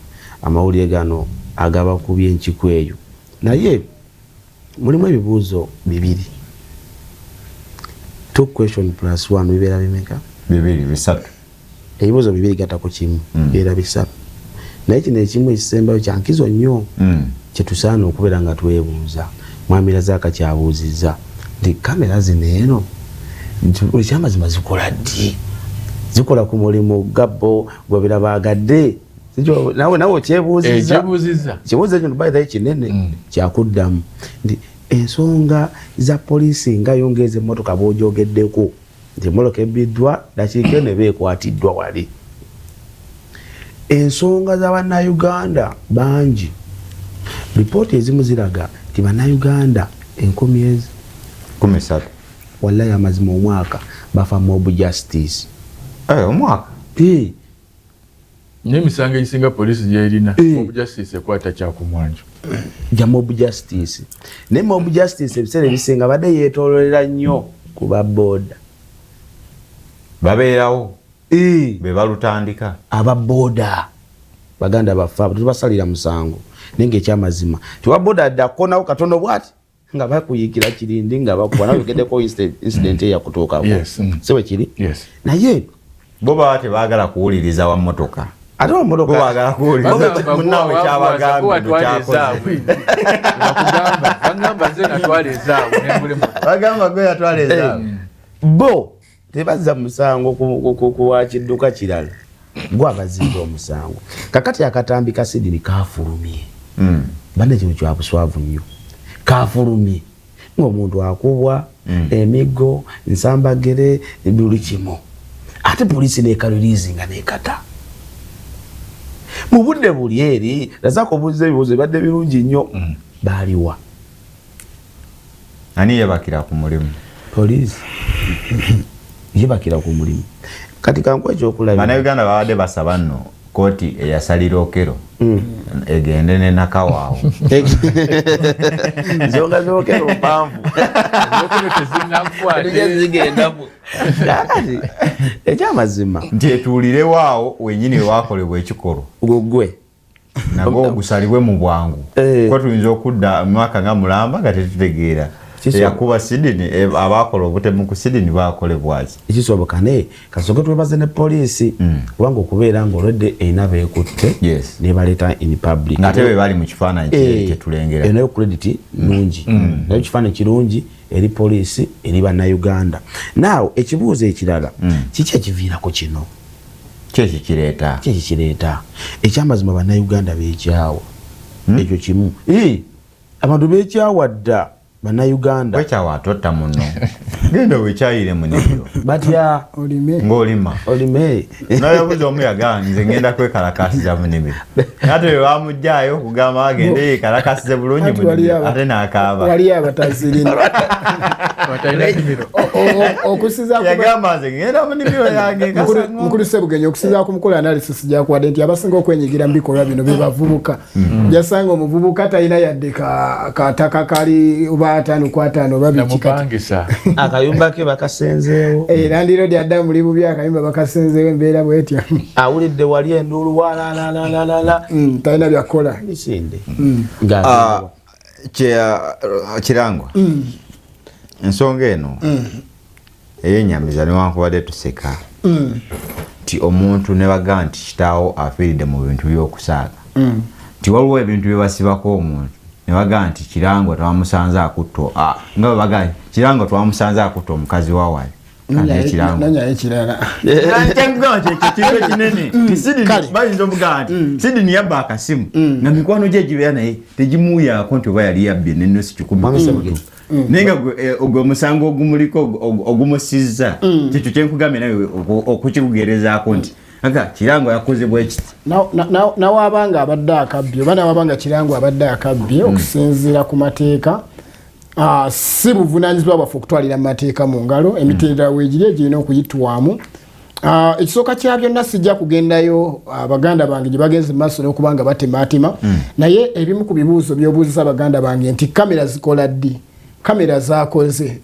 amawulire gano agabakubye enkiku eyo. Naye mulimu ebibuuzo bibiri, two question plus one bibeera bimeka? Bibiri, bisatu. Ebibuuzo bibiri gatako kimu, bibeera bisatu. Naye kino ekimu ekisembayo kyankizo nnyo, kyetusaana okubeera nga twebuuza. Mwami Razaka kyabuuzizza nti kamera zino eno nti ekyamazima zikola ddi? Zikola ku mulimu gabbo gwebeera baagadde? Nawe okyebuuzizza. Kyebuuzizza. Kibuuzo ekyo by the way kinene, kyakuddamu nti ensonga za poliisi nga yongeeza emmotoka bw'ogyogeddeko nti emmotoka ebbiddwa, dakiika eno eba ekwatiddwa wali. Ensonga za Bannayuganda bangi, ripooti ezimu ziraga nti Bannayuganda 13 ezi 13. Wallayi amazima, omwaka bafa mob justice. Omwaka? N'emisango egisinga poliisi gyerina, mob justice ekwata kyakumwanjo. Ja mob justice. Naye mob justice ebiseera ebisinga badde yeetoololera nnyo ku ba booda. Babeerawo be balutandika. Aba booda baganda baffe abo tetubasalira musango, naye ngaekyamazima tiwa booda adde akonawo katono bwati nga bakuyikira kirindi nga bakuba. Nawe yogeddeko incident eyakutuukako. Yes. Si bwe kiri? Yes. Naye bo baba tebaagala kuwuliriza wa mmotoka. Ate wa bo mmotoka baagala kuwuliriza Bagamba munnaabwe kyabagambye watwala kyakoze. Ezaabwe bakugamba, bagamba nze natwala ezaabwe nengula emmotoka. Bagamba gwe yatwala ezaabwe. Bo tebazza musango ku wa kidduka kirala, gwe abazinza omusango. Kakati akatambi ka Sidini kafulumye. Banne, kino kya buswavu nnyo. Kafulumye ng'omuntu akubwa emiggo, nsambagere, buli kimu, ate poliisi nekalirizi nga nekata mu budde buli eri. Razaka obuuziza ebibuuzo ebadde birungi nnyo. Baaliwa? Ani yebakira ku mulimu? Poliisi yebakira ku mulimu. Kati kankuwa ekyokulabira. Bannayuganda babadde basaba nno kooti eyasalira Okero egende ne Nakawaawo. Ensonga z'Okero mpanvu. Okero tezinnakwate. Zigendamu. Kakati ekyamazima nti etuulirewaawo wenyini wewakolebwa ekikolwa. Gugwe. Nagwo gusalibwe mu bwangu, kuba tuyinza okudda mu mwaka nga mulamba nga tetutegeera. Yakuba Sydney, abakola obutemu ku Sydney bakolebwaki? Ekisoboka, naye kasooke twebaze ne poliisi, kubanga okubeera ng'olwedde erina beekutte nebaleeta in public. Ng'ate be bali mu kifaananyi kyetulengera. Enayo credit nungi, nayo kifaananyi kirungi eri poliisi, eri Bannayuganda. Naawe ekibuuzo ekirala, kiki ekiviirako kino? Kyekikireeta? Kyekikireeta? Ekyamazima, Bannayuganda beekyawa. Ekyo kimu. Abantu beekyawa dda, Bannayuganda. Wekyawa atotta muno, genda wekyayire munibyo. Batya. Olime. Ng'olima. Olime. Nayabuza omu, yagamba, "Nze ngenda kwekalakasiza munimiro." Ate bwe bamugjayo okugamba agende yekalakasize bulungi Anti waliyo munimiro, ate n'akaaba. Waliyo abatazirina. Batalina nnimiro. Okusinza Yagamba, "Nze ngenda munimiro yange." Mukulu Sebugenyi, okusinza ku mukulu analysis gyakuwadde nti abasinga okwenyigira mu bikolwa bino be bavubuka, jasanga omuvubuka talina yadde kataka kali oba 50 ku 50 oba biki kati. Namupangisa. Akayumba ke bakasenzeewo. Landlord adda muli bubi, akayumba bakasenzeewo, embeera bwetya. Awulidde wali enduulu walalalalala. Talina byakukola. Misinde. Ah, Kirangwa, ensonga eno eyenyamiza, newankubadde tuseka nti omuntu ne bagaa nti kitaawo afiiridde mu bintu by'okusaaga, nti waliwo ebintu bye basibako omuntu ne bagaa nti Kirangwa twamusanze akutta, nga bwe bagaa Kirangwa twamusanze akutta omukazi wa wali. Nonyayo ekirala. Kyengugamba kyekyo kintu ekinene ti Sydney bayinza okugamba nti Sydney yabba akasimu, nga mikwano gye egibeera naye tegimuuyaako nti oba yali yabbye nenusu 100. Mwami Sebugenyi. Naye nga gwe omusango ogumuliko ogumusizza, kyekyo kyenkugambye nawe okukikugerezaako nti aga Kirango yakoze bwekiti. Nawabanga abadde akabbye oba nawabanga Kirango abadde akabbye, okusinziira ku mateeka, si buvunanyizibwa bwaffe okutwalira mu mateeka mu ngalo. Emitendera weegiri egirina okuyitwamu. Ekisooka kya byonna, sijja kugendayo baganda bange gye bagenze mu maaso n'okuba nga batemaatema, naye ebimu ku bibuuzo by'obuuzisa baganda bange nti kamera zikola ddi? Kamera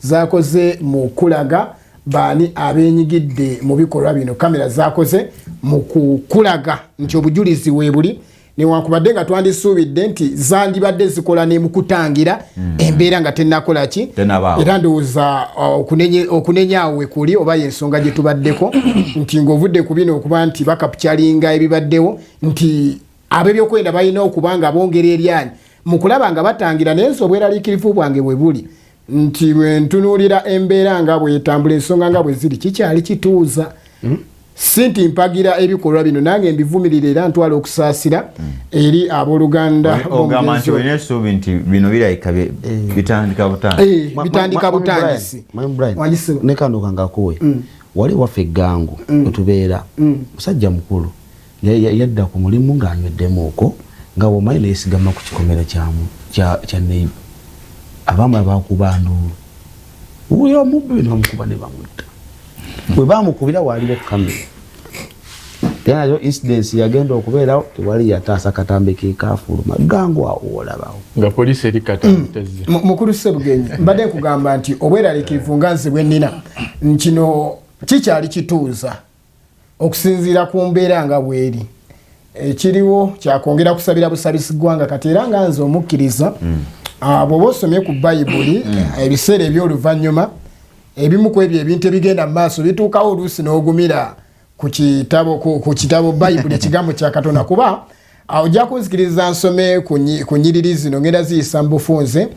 zakoze mu kulaga baani abenyigidde mu bikolwa bino. Kamera zakoze mu kukulaga nti obujulizi weebuli, newankubadde nga twandisuubidde nti zandibadde zikola ne mu kutangira embeera nga tenakola ki. Tennabaawo. Era ndowooza okunenya awo we kuli, oba yensonga gye tubaddeko nti ng'ovudde ku bino okuba nti bakapukyalinga ebibaddewo, nti ab'ebyokwenda balina okuba nga bongera eryanyi mu kulaba nga batangira. Naye nze obweraliikirivu bwange bwe buli nti bwe ntunuulira embeera nga bwetambula, ensonga nga bwe ziri, kikyali kituuza. Si nti mpagira ebikolwa bino, nange mbivumirira era ntwala okusaasira eri abooluganda Ogamba nti b'omugenzi. Olina essuubi nti bino birabika bitandika butandika? Bitandika butandisi. Mwami Brian, Wanyisiba. ne kano kangakuwe. Wali waffe eggangu wetubeera, musajja mukulu yadda ku mulimu ng'anyweddemu okwo nga womanyi, neyesigama ku kikomera kya neighbor. Abamu abakuba nduulu, wuyo omubbi, ne bamukuba ne bamutta. Bwe bamukubira waaliwo kamera, era nayo incidence yagenda okubeerawo, tewali yataasa katambi kekafuluma gangu awo olabawo. Nga poliisi eri katazze. Mukulu Sebugenyi, mbadde nkugamba nti obweraliikirivu nga nze bwe nnina nkino kikyali kituuza okusinziira ku mbeera nga bweri. Ekiriwo kyakwongera kusabira busabisi ggwanga kati, era nga nze omukkiriza, bw'oba osomye ku Bayibuli, ebiseera eby'oluvannyuma, ebimu ku ebyo ebintu ebigenda mu maaso bituukawo oluusi n'ogumira ku kitabo, ku kitabo Bayibuli, ekigambo kya Katonda, kuba ojja kunzikiriza nsome ku nyiriri zino, ngenda ziyisa mu bufunze.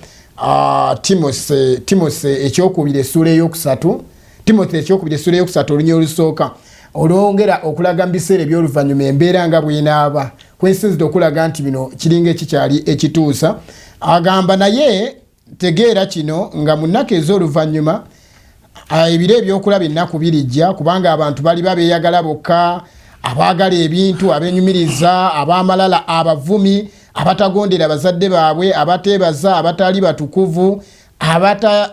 Timothy ekyokubiri essuula eyokusatu, Timothy ekyokubiri essuula eyokusatu olunya olusooka, olwongera okulaga mu biseera ebyoluvannyuma embeera nga bwenaaba, kwensinzidde okulaga nti bino kiringa ekikyali ekituusa. Agamba, "Naye tegeera kino nga mu nnaku ez'oluvannyuma, ebiro ebyokulaba ennaku birijja, kubanga abantu baliba beeyagala bokka, abaagala ebintu, abenyumiriza, ab'amalala, abavumi, abatagondera bazadde baabwe, abateebaza, abatali batukuvu,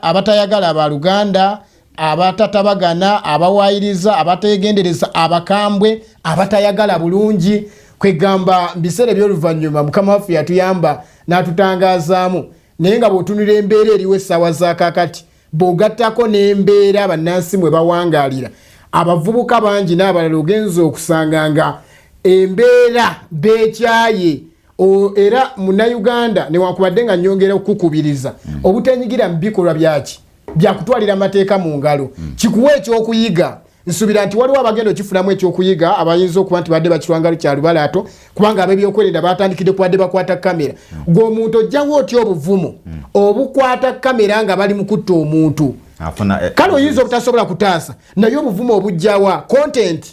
abatayagala baluganda, abatatabagana, abawaayiriza, abategendereza, abakambwe, abatayagala bulungi." Kwegamba mu biseera ebyoluvannyuma Mukama waffe yatuyamba n'atutangazaamu, naye nga bw'otunula embeera eriwo essaawa za kakati, bw'ogattako n'embeera bannansi mwe bawangaalira, abavubuka bangi n'abalala, ogenza okusanga nga embeera beekyaye. Era munnayuganda newankubadde nga nnyongera okukubiriza obutenyigira mu bikolwa byaki byakutwalira amateeka mu ngalo, kikuwa ekyokuyiga. Nsuubira nti waliwo abagenda okifunamu ekyokuyiga abayinza okuba nti badde bakirwangalo kya lubalaato, kubanga ab'ebyokwerinda batandikidde kubadde bakwata kamera. Gwe omuntu ojjawo otya obuvumu obukwata kamera nga bali mu kutta omuntu? Kale oyinza obutasobola kutaasa, naye obuvumu obujjawa? Content,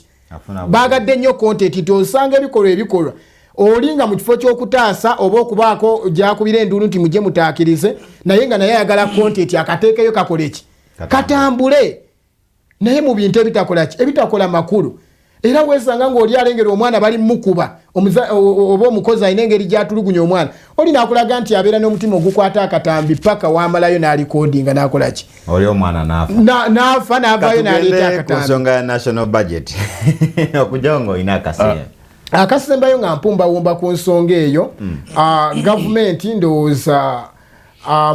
bagadde nnyo content, nti osanga ebikolwa ebikolwa oli nga mu kifo ky'okutaasa oba okubaako gyakubira enduulu nti mujje mutaakirize, naye nga naye ayagala content akateekeyo kakole ki, katambule, naye mu bintu ebitakola ki, ebitakola makulu. Era weesanga ng'oli alengera omwana bali mukuba oba omukozi alina engeri gyatulugunya omwana, oli nakulaga nti abeera n'omutima ogukwata akatambi paka wamalayo n'alikodinga n'akola ki, oli omwana n'afa, n'afa n'avaayo n'aleeta akatambi. Ku nsonga ya national budget okujjawo ng'olina akaseera akasembayo nga mpumbawumba ku nsonga eyo, gavumenti ndowooza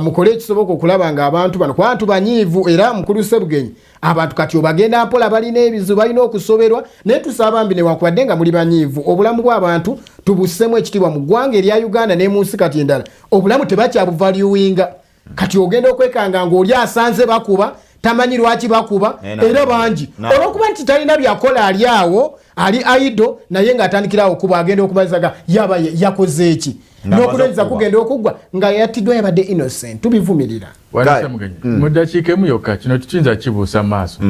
mukole ekisoboka okulaba nga abantu bano, kuba bantu banyiivu. Era mukulu Sebugenyi, abantu kati obagenda mpola, balina ebizibu, balina okusoberwa, naye tusaba mbi newankubadde nga muli banyiivu, obulamu bw'abantu tubussemu ekitiibwa mu ggwanga erya Uganda ne mu nsi kati endala. Obulamu tebakyabuvaluinga. Kati ogenda okwekanga ng'oli asanze bakuba, tamanyi lwaki bakuba, era bangi olwokuba nti talina byakola, ali awo ali aido, naye ng'atandikirawo okuba agenda okumalizaga yaba yakoze eki n'okulonza kugenda okuggwa nga yattiddwa yabadde innocent. Tubivumirira. Mu ddakiika emu yokka, kino tukiyinza kibuusa maaso.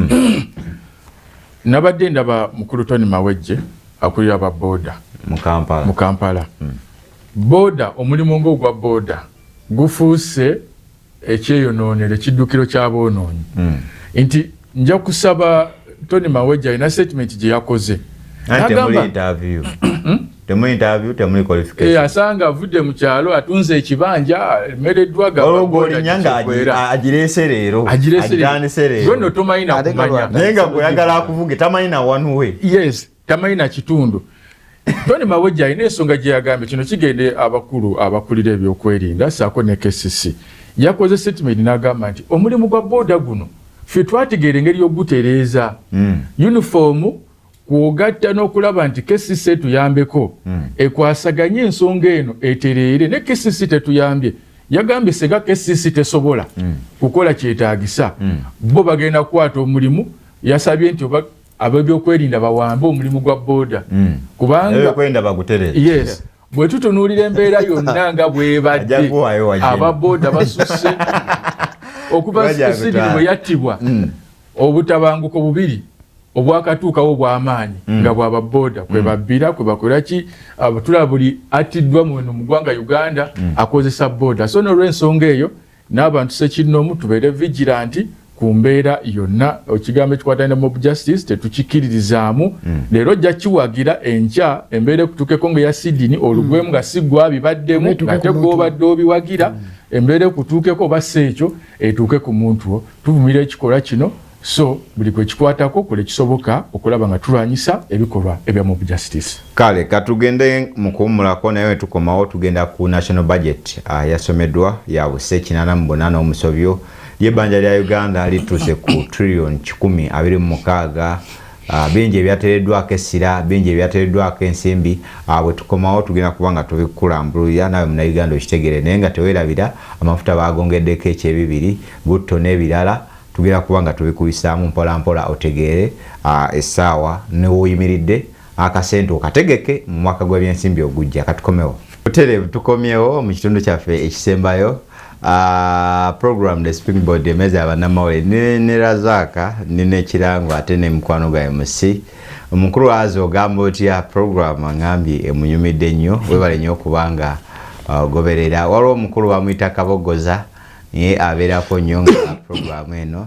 Nabadde ndaba mukulu Tony Mawejje akulira aba booda mu Kampala. Booda, omulimu ng'ogwa booda gufuuse ekyeyonoonero, ekiddukiro ky'aboonoonyi. Nti nja kusaba Tony Mawejje alina statement gye yakoze. Asanga avudde mu kyalo, atunze ekibanja, emereddwa. Agireese leero. Gwenno tomanyi nakumanya. Naye nga gweyagala akuvuge tamanyi na wanuwe. Yes, tamanyi na kitundu. Tony Mawejje alina ensonga gye yagambye, kino kigende abakulu abakulira ebyokwerinda saako ne KCC. Yakoze statement n'agamba nti omulimu gwa booda guno ffe twategeera engeri y'ogutereeza, uniform kwogatta n'okulaba nti KCC etuyambeko ekwasaganye ensonga eno etereere. Ne KCC tetuyambye. Yagambye sega KCC tesobola kukola kyetaagisa, bo bagenda kukwata omulimu. Yasabye nti oba ab'ebyokwerinda bawambe omulimu gwa booda, kubanga yes, bwe tutunuulira embeera yonna nga bwebadde, aba booda basusse okuva Sidini bwe yattibwa. Obutabanguko bubiri obwakatuukawo obw'amaanyi nga bwaba booda kwe babbira, kwe bakola ki, tulaba buli attiddwa muno mu ggwanga Uganda akozesa booda. So n'olwensonga eyo n'abantu sekinnoomu tubeere vigilant ku mbeera yonna. Ekigambo ekikwatana ne mob justice tetukikiririzaamu. Leero ojja kiwagira, enkya embeera ekutuukeko nga eya Sidini olugwemu nga si gwa bibaddemu, ngate gwobadde obiwagira, embeera ekutuukeko oba si ekyo etuuke ku muntu wo. Tuvumira ekikolwa kino, so buli kwe kikwatako kule kisoboka okulaba nga tulwanyisa ebikolwa ebya mob justice. Kale katugende mu kuwummulako, naye wetukomawo tugenda ku national budget yasomeddwa ya buse 88 omusobyo ly'ebbanja lya Uganda lituuse ku trillion 126. Bingi ebyateereddwako essira, bingi ebyateereddwako ensimbi. Bwe tukomawo tugenda kuba nga tubikulambululira nawe munauganda okitegeere, naye nga teweerabira amafuta bagongeddeko ekyebibiri, butto n'ebirala. Tugenda kuba nga tubikuyisaamu mpola mpola otegeere essaawa newoyimiridde, akasente okategeke mu mwaka gw'ebyensimbi ogujja. Katukomewo butereevu, tukomyewo mu kitundu kyaffe ekisembayo, program The Springboard, emmeeza y'abannamawulire ne Razaka nina ekirango ate ne mukwano gwawe musi omukulu azi ogamba otya program aŋambye emunyumidde nnyo. Webale nnyo okubanga ogoberera. Waliwo omukulu bamuyita Kabogoza, naye abeerako nnyo nga program eno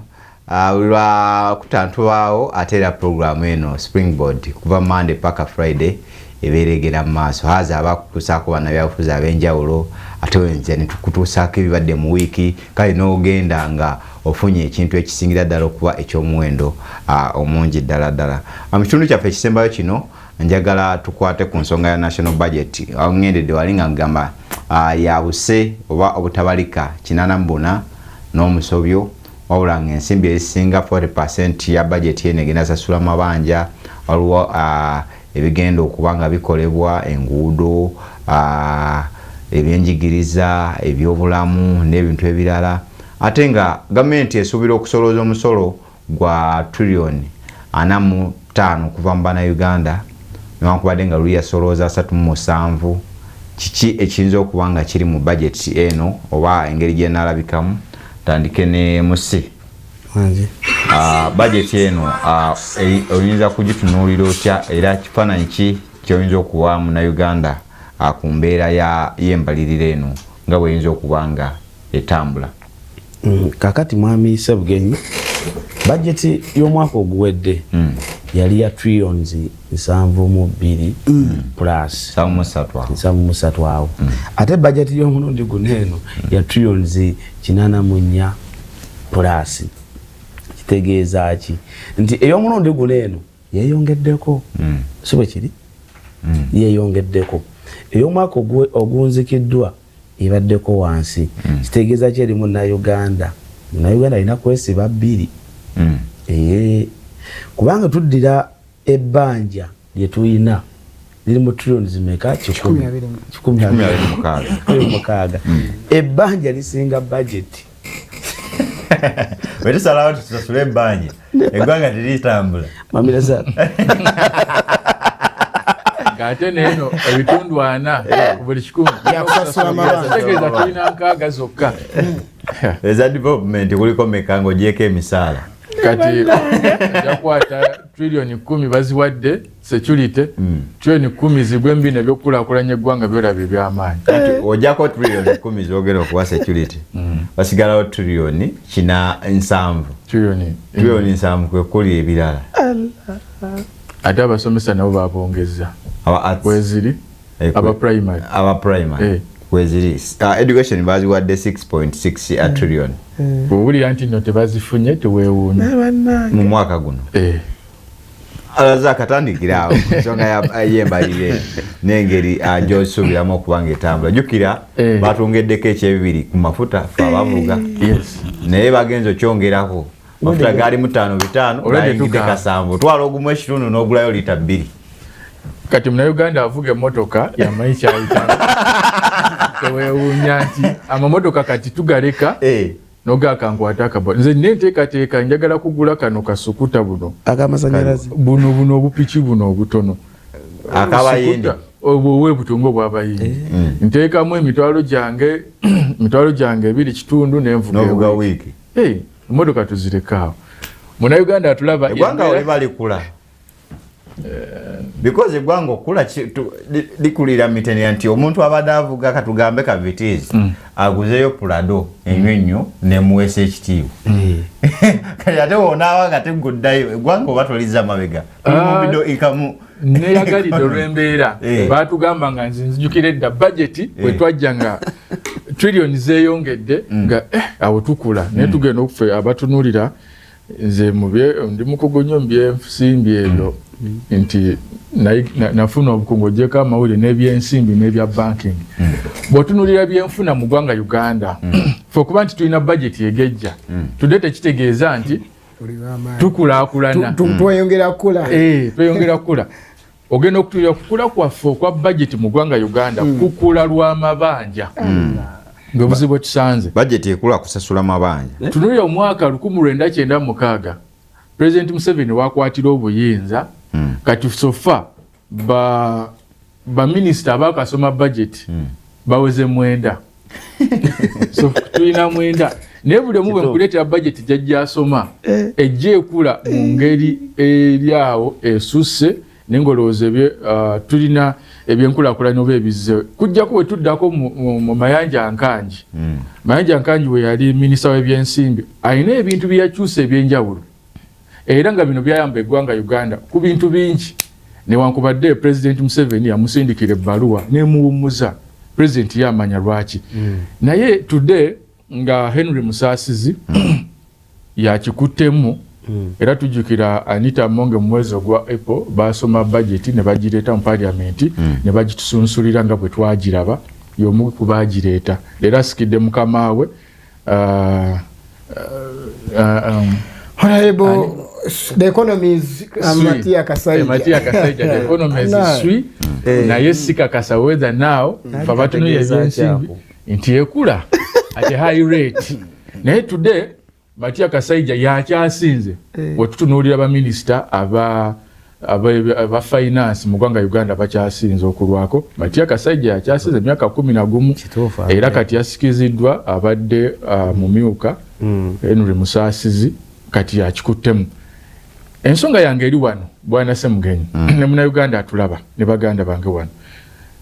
lwa kutantubaawo, ate era program eno Springboard kuva Monday paka Friday ebeera egenda mu maaso. Haza aba akutuusaako bannabyabufuzi ab'enjawulo, ate wenza ne tukutuusaako ebibadde mu wiiki, kale n'ogenda nga ofunye ekintu ekisingira ddala okuba ekyomuwendo omungi ddala ddala. Mu kitundu kyaffe ekisembayo kino njagala tukwate ku nsonga ya national budget. Ŋŋendedde wali nga ngamba ya buse oba obutabalika 84 n'omusobyo, wabula nga ensimbi ezisinga 40% ya budget eno egenda sasula mabanja. Waliwo Ebigenda okuba nga bikolebwa, enguudo, ebyenjigiriza, ebyobulamu n'ebintu ebirala, ate nga gavumenti esuubira okusolooza omusolo gwa trillion 45 okuva mu bannayuganda, newankubadde nga luli yasolooza 37. Kiki ekiyinza okuba nga kiri mu bajeti eno oba engeri gyenalabikamu? Tandike ne musi. Bajeti eno oyinza kugitunuulira otya, era kifaananyi ki kyoyinza okuwa munnayuganda ku mbeera y'embalirira eno nga bweyinza okuba nga etambula? Kakati mwami Sebugenyi, bajeti y'omwaka oguwedde yali ya trillions 72 plus. 73 awo. 73 awo. Ate bajeti y'omulundi guno eno ya trillions 84 plus. Kitegeeza ki? Nti ey'omulundi guno eno yeeyongeddeko, si bwe kiri? Yeeyongeddeko. Ey'omwaka ogunzikiddwa ebaddeko wansi. Kitegeeza ki eri munnayuganda? Munnayuganda alina kwesiba bbiri. Ee, kubanga tuddira ebbanja lye tulina liri mu trillions meka? Kikumi abiri mu- Kikumi Kikumi abiri abiri mu mukaaga. Kikumi mukaaga. Ebbanja lisinga budget. Bwe tusalawo tusasule ebbanja, eggwanga teritambula. Mamireza. Ng'ate neeno ebitundu 40 ku buli 100 Byakusasula amabanja. Kitegeeza tulina 60 zokka. Eza development kuliko meka ng'ogyeko emisaala? Kati ojja kukwata trillion 10 baziwadde security, trillion 10 zigwe mu bino ebyokukulaakulanya eggwanga byolaba ebyamaanyi. Ojjako trillion 10 zogera okuwa security, wasigalawo trillion kina 70. Trillion Trillion 70 kwekuli ebirala. Ate abasomesa nabo babongeza. Aba arts. Weziri. Aba primary. Aba primary. Weziri. Education baziwadde 6.6 trillion. Bwowulira nti nno tebazifunye, teweewuunya. Mu mwaka guno. Alaza akatandikira awo ku nsonga y'embalirira n'engeri gy'osuubiramu okuba nga etambula. Jjukira batwongeddeko ekyebibiri ku mafuta fe abavuga, naye bagenza okyongerako. Mafuta gaali mu ttaano bitaano, Already gayingidde tuka. kasanvu. Twala ogumu ekitundu n'ogulayo lita 2. Kati munauganda avuga emmotoka yamanyi kyayitamu. Teweewuunya nti amamotoka kati tugaleka nogakankwata akaba. Nze nina enteekateeka, njagala kugula kano kasukuta buno. Akamasanyalaze. Buno buno obupiki buno obutono. Akabayindi. Sukuta, obwo obwebuto nga obwabayindi. Nteekamu emitwalo gyange 2.5 nenvuga. N'ovuga ewiiki. wiiki. Hey, emmotoka tuzireka awo. Munauganda atulaba Eggwanga embeera- oliba likula, because eggwanga okukula likulira mitendera nti omuntu abadde avuga, katugambe ka Vitz, aguzeyo Prado enywa ennyo nemuweesa ekitiibwa. Kati ate wonaaba nga teguddayo, eggwanga oba tolizza mabega. Tuli mu middle income. Neyagalidde olw'embeera. Batugamba nga nze nzijukira edda budget bwe twajja nga trillion zeeyongedde, nga awo tukula, naye tugenda okufe abatunuulira. Nze ndi mukugu nnyo mu byensimbi ebyo, nti nafuna obukungu ogyeko amawulire n'ebyensimbi n'ebya banking. Bw'otunuulira byenfuna mu ggwanga Uganda, fe okuba nti tulina budget egejja tudde tekitegeeza nti Oli w'amaanyi. tukulaakulana. Tweyongera kukula. Tweyongera kukula. Ogenda okutulira okukula kwaffe okwa budget mu ggwanga Uganda kukula lw'amabanja, ng'obuzibu bwe tusanze. Budget ekula kusasula mabanja. Tunulira omwaka 1996 President Museveni wakwatira obuyinza, kati so far ba baminisita abakasoma budget baweze 9. So tulina 9, naye buli omu bwe nkuleetera budget gyajja asoma, ejja ekula mu ngeri eri awo esusse, naye ng'olowooza tulina ebyenkulaakulana oba ebizze kujjako. Bwe tuddako mu Mayanja Nkangi, Mayanja Nkangi bwe yali minisita w'ebyensimbi, alina ebintu bye yakyusa ebyenjawulo, era nga bino byayamba eggwanga Uganda ku bintu bingi, newankubadde President Museveni yamusindikira ebbaluwa nemuwummuza. President yamanya lwaki. Naye today nga Henry Musaasizi yakikuttemu, era tujjukira Anita Among mu mwezi ogwa April basoma budget ne bagireeta mu parliament ne bagitusunsulira nga bwe twagiraba. Y'omu ku bagireeta, leero asikidde mukamaawe Honorable. The economy is Matia Kasaija. Matia Kasaija, the economy is sui. Naye sikakasa whether now fabatuno ebyensimbi nti ekula at a high rate. Naye today Matia Kasaija yakyasinze wetutunuulira baminisita aba finance mu ggwanga Uganda bakyasinze okulwako. Matia Kasaija yakyasinze emyaka 11 era kati yasikiziddwa abadde mumyuka Henry Musaasizi kati yakikuttemu. Ensonga yange eri wano bwana Ssemugenyi ne munnayuganda atulaba ne baganda bange wano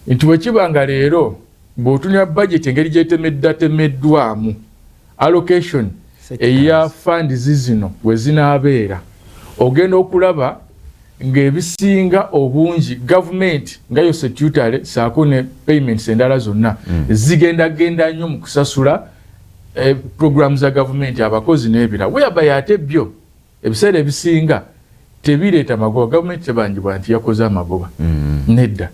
nti bwe kiba nga leero bw'otunula budget engeri gy'etemeddatemeddwamu allocation eya funds zino we zinaabeera ogenda okulaba ng'ebisinga obungi gavumenti nga yo security saako ne payments endala zonna zigenda genda nnyo mu kusasula program za gavumenti abakozi n'ebirala, whereby ate byo ebiseera ebisinga tebireeta magoba. Gavumenti tebanjibwa nti yakoze amagoba, nedda.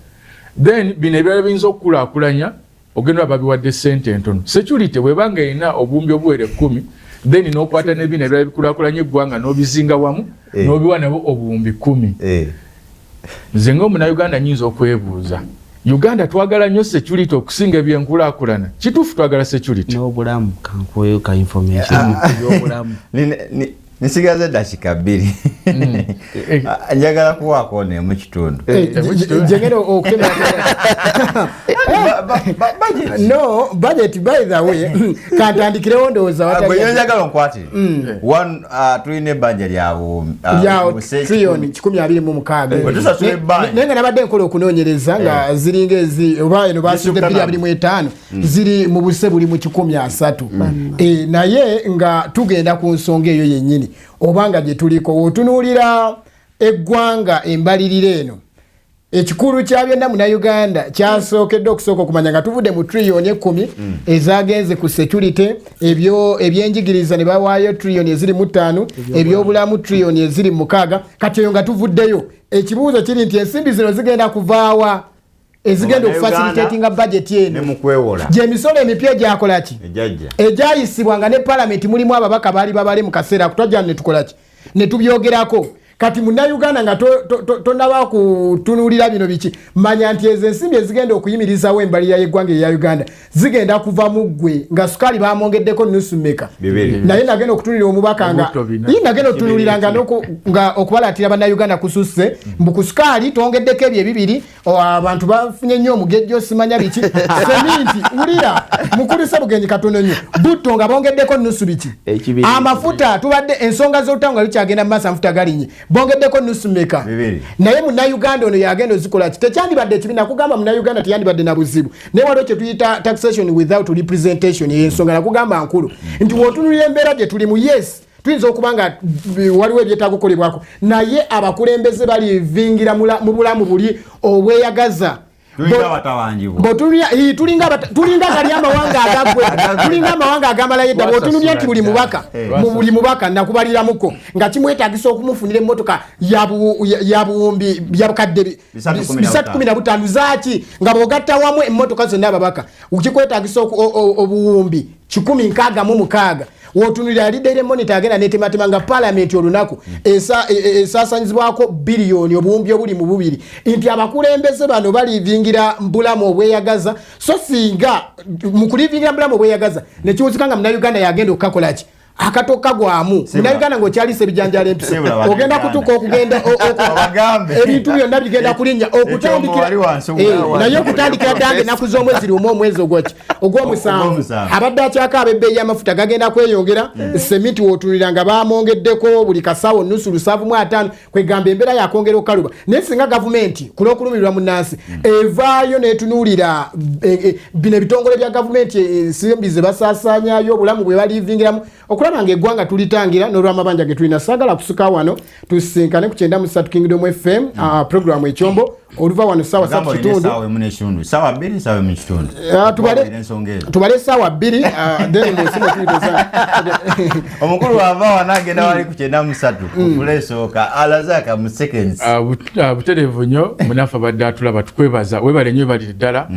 Then bino ebirala biyinza okukulaakulanya ogenda babiwadde ssente entono. Security bwebanga erina obuwumbi obuwera 10, then n'okwata n'ebino ebirala bikulaakulanya eggwanga n'obizinga wamu n'obiwa nabo obuwumbi 10. Nze ng'omunnayuganda nnyinza okwebuuza, Uganda twagala nnyo security okusinga ebyenkulaakulana? Kituufu twagala security. N'obulamu, kankuweyo ka information y'obulamu. Nsigaza eddakiika 2, njagala kuwaako nemu kitundu. Jengera okutema no budget. By the way, kantandikirewo ndowooza. Gwe njagala onkwatire. One, tulina ebbanja lya lya trillion 126. Bwe tusasula ebbanja. Naye nga nabadde nkola okunoonyereza nga ziringa ezi oba eno basudde 225 ziri mu buse buli mu 130. Naye nga tugenda ku nsonga eyo yennyini oba nga gye tuliko, otunuulira eggwanga embalirira eno, ekikulu kya byonna munnayuganda kyasookedde okusooka okumanya nga tuvudde mu triliyoni 10 ezagenze ku security, ebyo ebyenjigiriza ne bawaayo triliyoni eziri mu 5, ebyobulamu triliyoni eziri mu 6. Kati eyo nga tuvuddeyo, ekibuuzo kiri nti ensimbi zino zigenda kuvaawa ezigenda okufacilitatinga budget ne eno? Mu kwewola. Gyemisolo emipya egyakola ki? Ejajja. Egyayisibwa nga ne palamenti mulimu ababaka baali babale mu kaseera ako twajja ne tukola ki ne tubyogerako. Kati munnayuganda nga tonaba kutunuulira bino biki, manya nti ezo ensimbi ezigenda okuyimirizawo embalirira y'eggwanga eya Uganda zigenda kuva mu ggwe. Nga sukaali bamwongeddeko nusu meka? Bibiri. Naye nagenda okutunulira omubaka nga Obutto bina. Ii, nagenda okutunulira nga nga okubalatira bannayuganda kususse mbu ku sukaali twongeddeko ebyo ebibiri, abantu bafunye nnyo omugejjo simanya biki, seminti. Wulira mukulu Sebugenyi katono nnyo, butto nga bongeddeko nusu biki? Ekibiri. Amafuta tubadde ensonga z'olutawo nga lukyagenda mu maaso, amafuta galinye, bongeddeko nusu meka? Bibiri. Naye munnayuganda ono yagenda ozikola ki? Tekyandibadde ekibi nakugamba munnayuganda teyandibadde na buzibu, naye waliwo kyetuyita taxation without representation. Eyensonga nakugamba nkulu nti wotunulira embeera gye tulimu, yes, tuyinza okuba nga waliwo ebyetaaga okukolebwako, naye abakulembeze balivingira mu bulamu buli obweyagaza. Tulinga abatabanjibwa. Tulinga gali amawanga agagwe, tulinga amawanga agamalayo edda. Bw'otunulira nti buli mubaka mu buli mubaka nakubaliramuko nga kimwetagisa okumufunira emmotoka ya buwumbi ya bukadde 315. 315 zaaki, nga bw'ogatta wamu emmotoka zonna ababaka kikwetagisa obuwumbi 166. Wotunulira ali Daily Monitor agenda netematema nga palamenti olunaku esaasanyizibwako biliyoni obuwumbi obuli mu bubiri, nti abakulembeze bano balivingira mbulamu obweyagaza. So singa mu kulivingira mbulamu obweyagaza nekiwuzika nga munnayuganda yagenda okukakolaki akatoka gwamu, munnayuganda ng'okyalisa ebijanjalo empisa Sibula ogenda Bannayuganda. kutuuka okugenda Obagambe. ebintu byonna bigenda kulinnya okutandikira Ekyombo wali wansi Naye okutandikira ddange ennaku z'omwezi 1 omwezi ogwaki? Ogw'omusanvu. Ogw'omusanvu. Abadde akyakaaba ebbeeyi y'amafuta gagenda kweyongera, semiti wootunulira nga bamwongeddeko buli kasawo nusu 75, kwegamba embeera yakwongera okukaluba. Naye singa gavumenti ku lw'okulumirirwa munnansi evaayo n'etunuulira bino ebitongole bya gavumenti, ensimbi ze basaasaanyayo, obulamu bwe balivingiramu, okulaba nga eggwanga tulitangira n'olw'amabanja ge tulina. Saagala kusuka wano, tusinkane ku 93 Kingdom FM, programu Ekyombo, oluva wano saawa Gamba 3 olina kitundu. Essaawa 1 n'ekitundu, saawa 2, saawa 1 n'ekitundu. Tubale ensonga ezo. Tubale essaawa 2, then munsi mwetuyiteza. Omukulu wava wano agenda wali ku 93 kufula esooka alazaka mu seconds. Butereevu nnyo munaffe abadde atulaba, tukwebaza, webale nnyo, webalire ddala.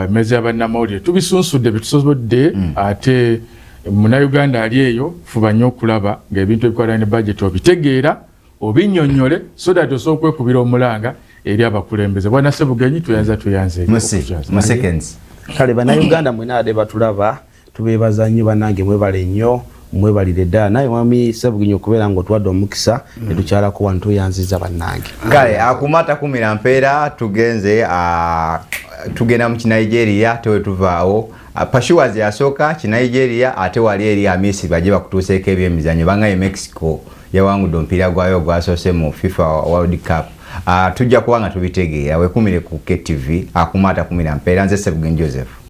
Emmeeza ya bannamawulire tubisunsudde byetusobodde, ate Munnayuganda ali eyo, fuba nnyo okulaba ng'ebintu ebikwatana ne budget obitegeera, obinnyonnyole, so that osobola okwekubira omulanga eri abakulembeze. Bwana Sebugenyi, tuyanza, tuyanze. Mu seconds. Kale bannayuganda mwena ade batulaba, tubeebaza nnyo bannange, mwebale nnyo, mwebalire ddala. Naye mwami Sebugenyi, okubeera nga otuwadde omukisa netukyalako wano, tuyanziza bannange. Kale akuma takumira mpeera. Tugenze, tugenda mu Kinigeria, tewe tuvaawo. Pashuwas yasooka Kinigeria, ate wali eri Amisi bajje bakutuuseeko ebyemizanyo. Bangaye Mexico yawangudde omupiira gwayo ogwasoose mu FIFA World Cup. Tujja kuba nga tubitegeera. Wekumire ku KTV. Akuma atakumira mpeera, nze Sebugenyi Joseph.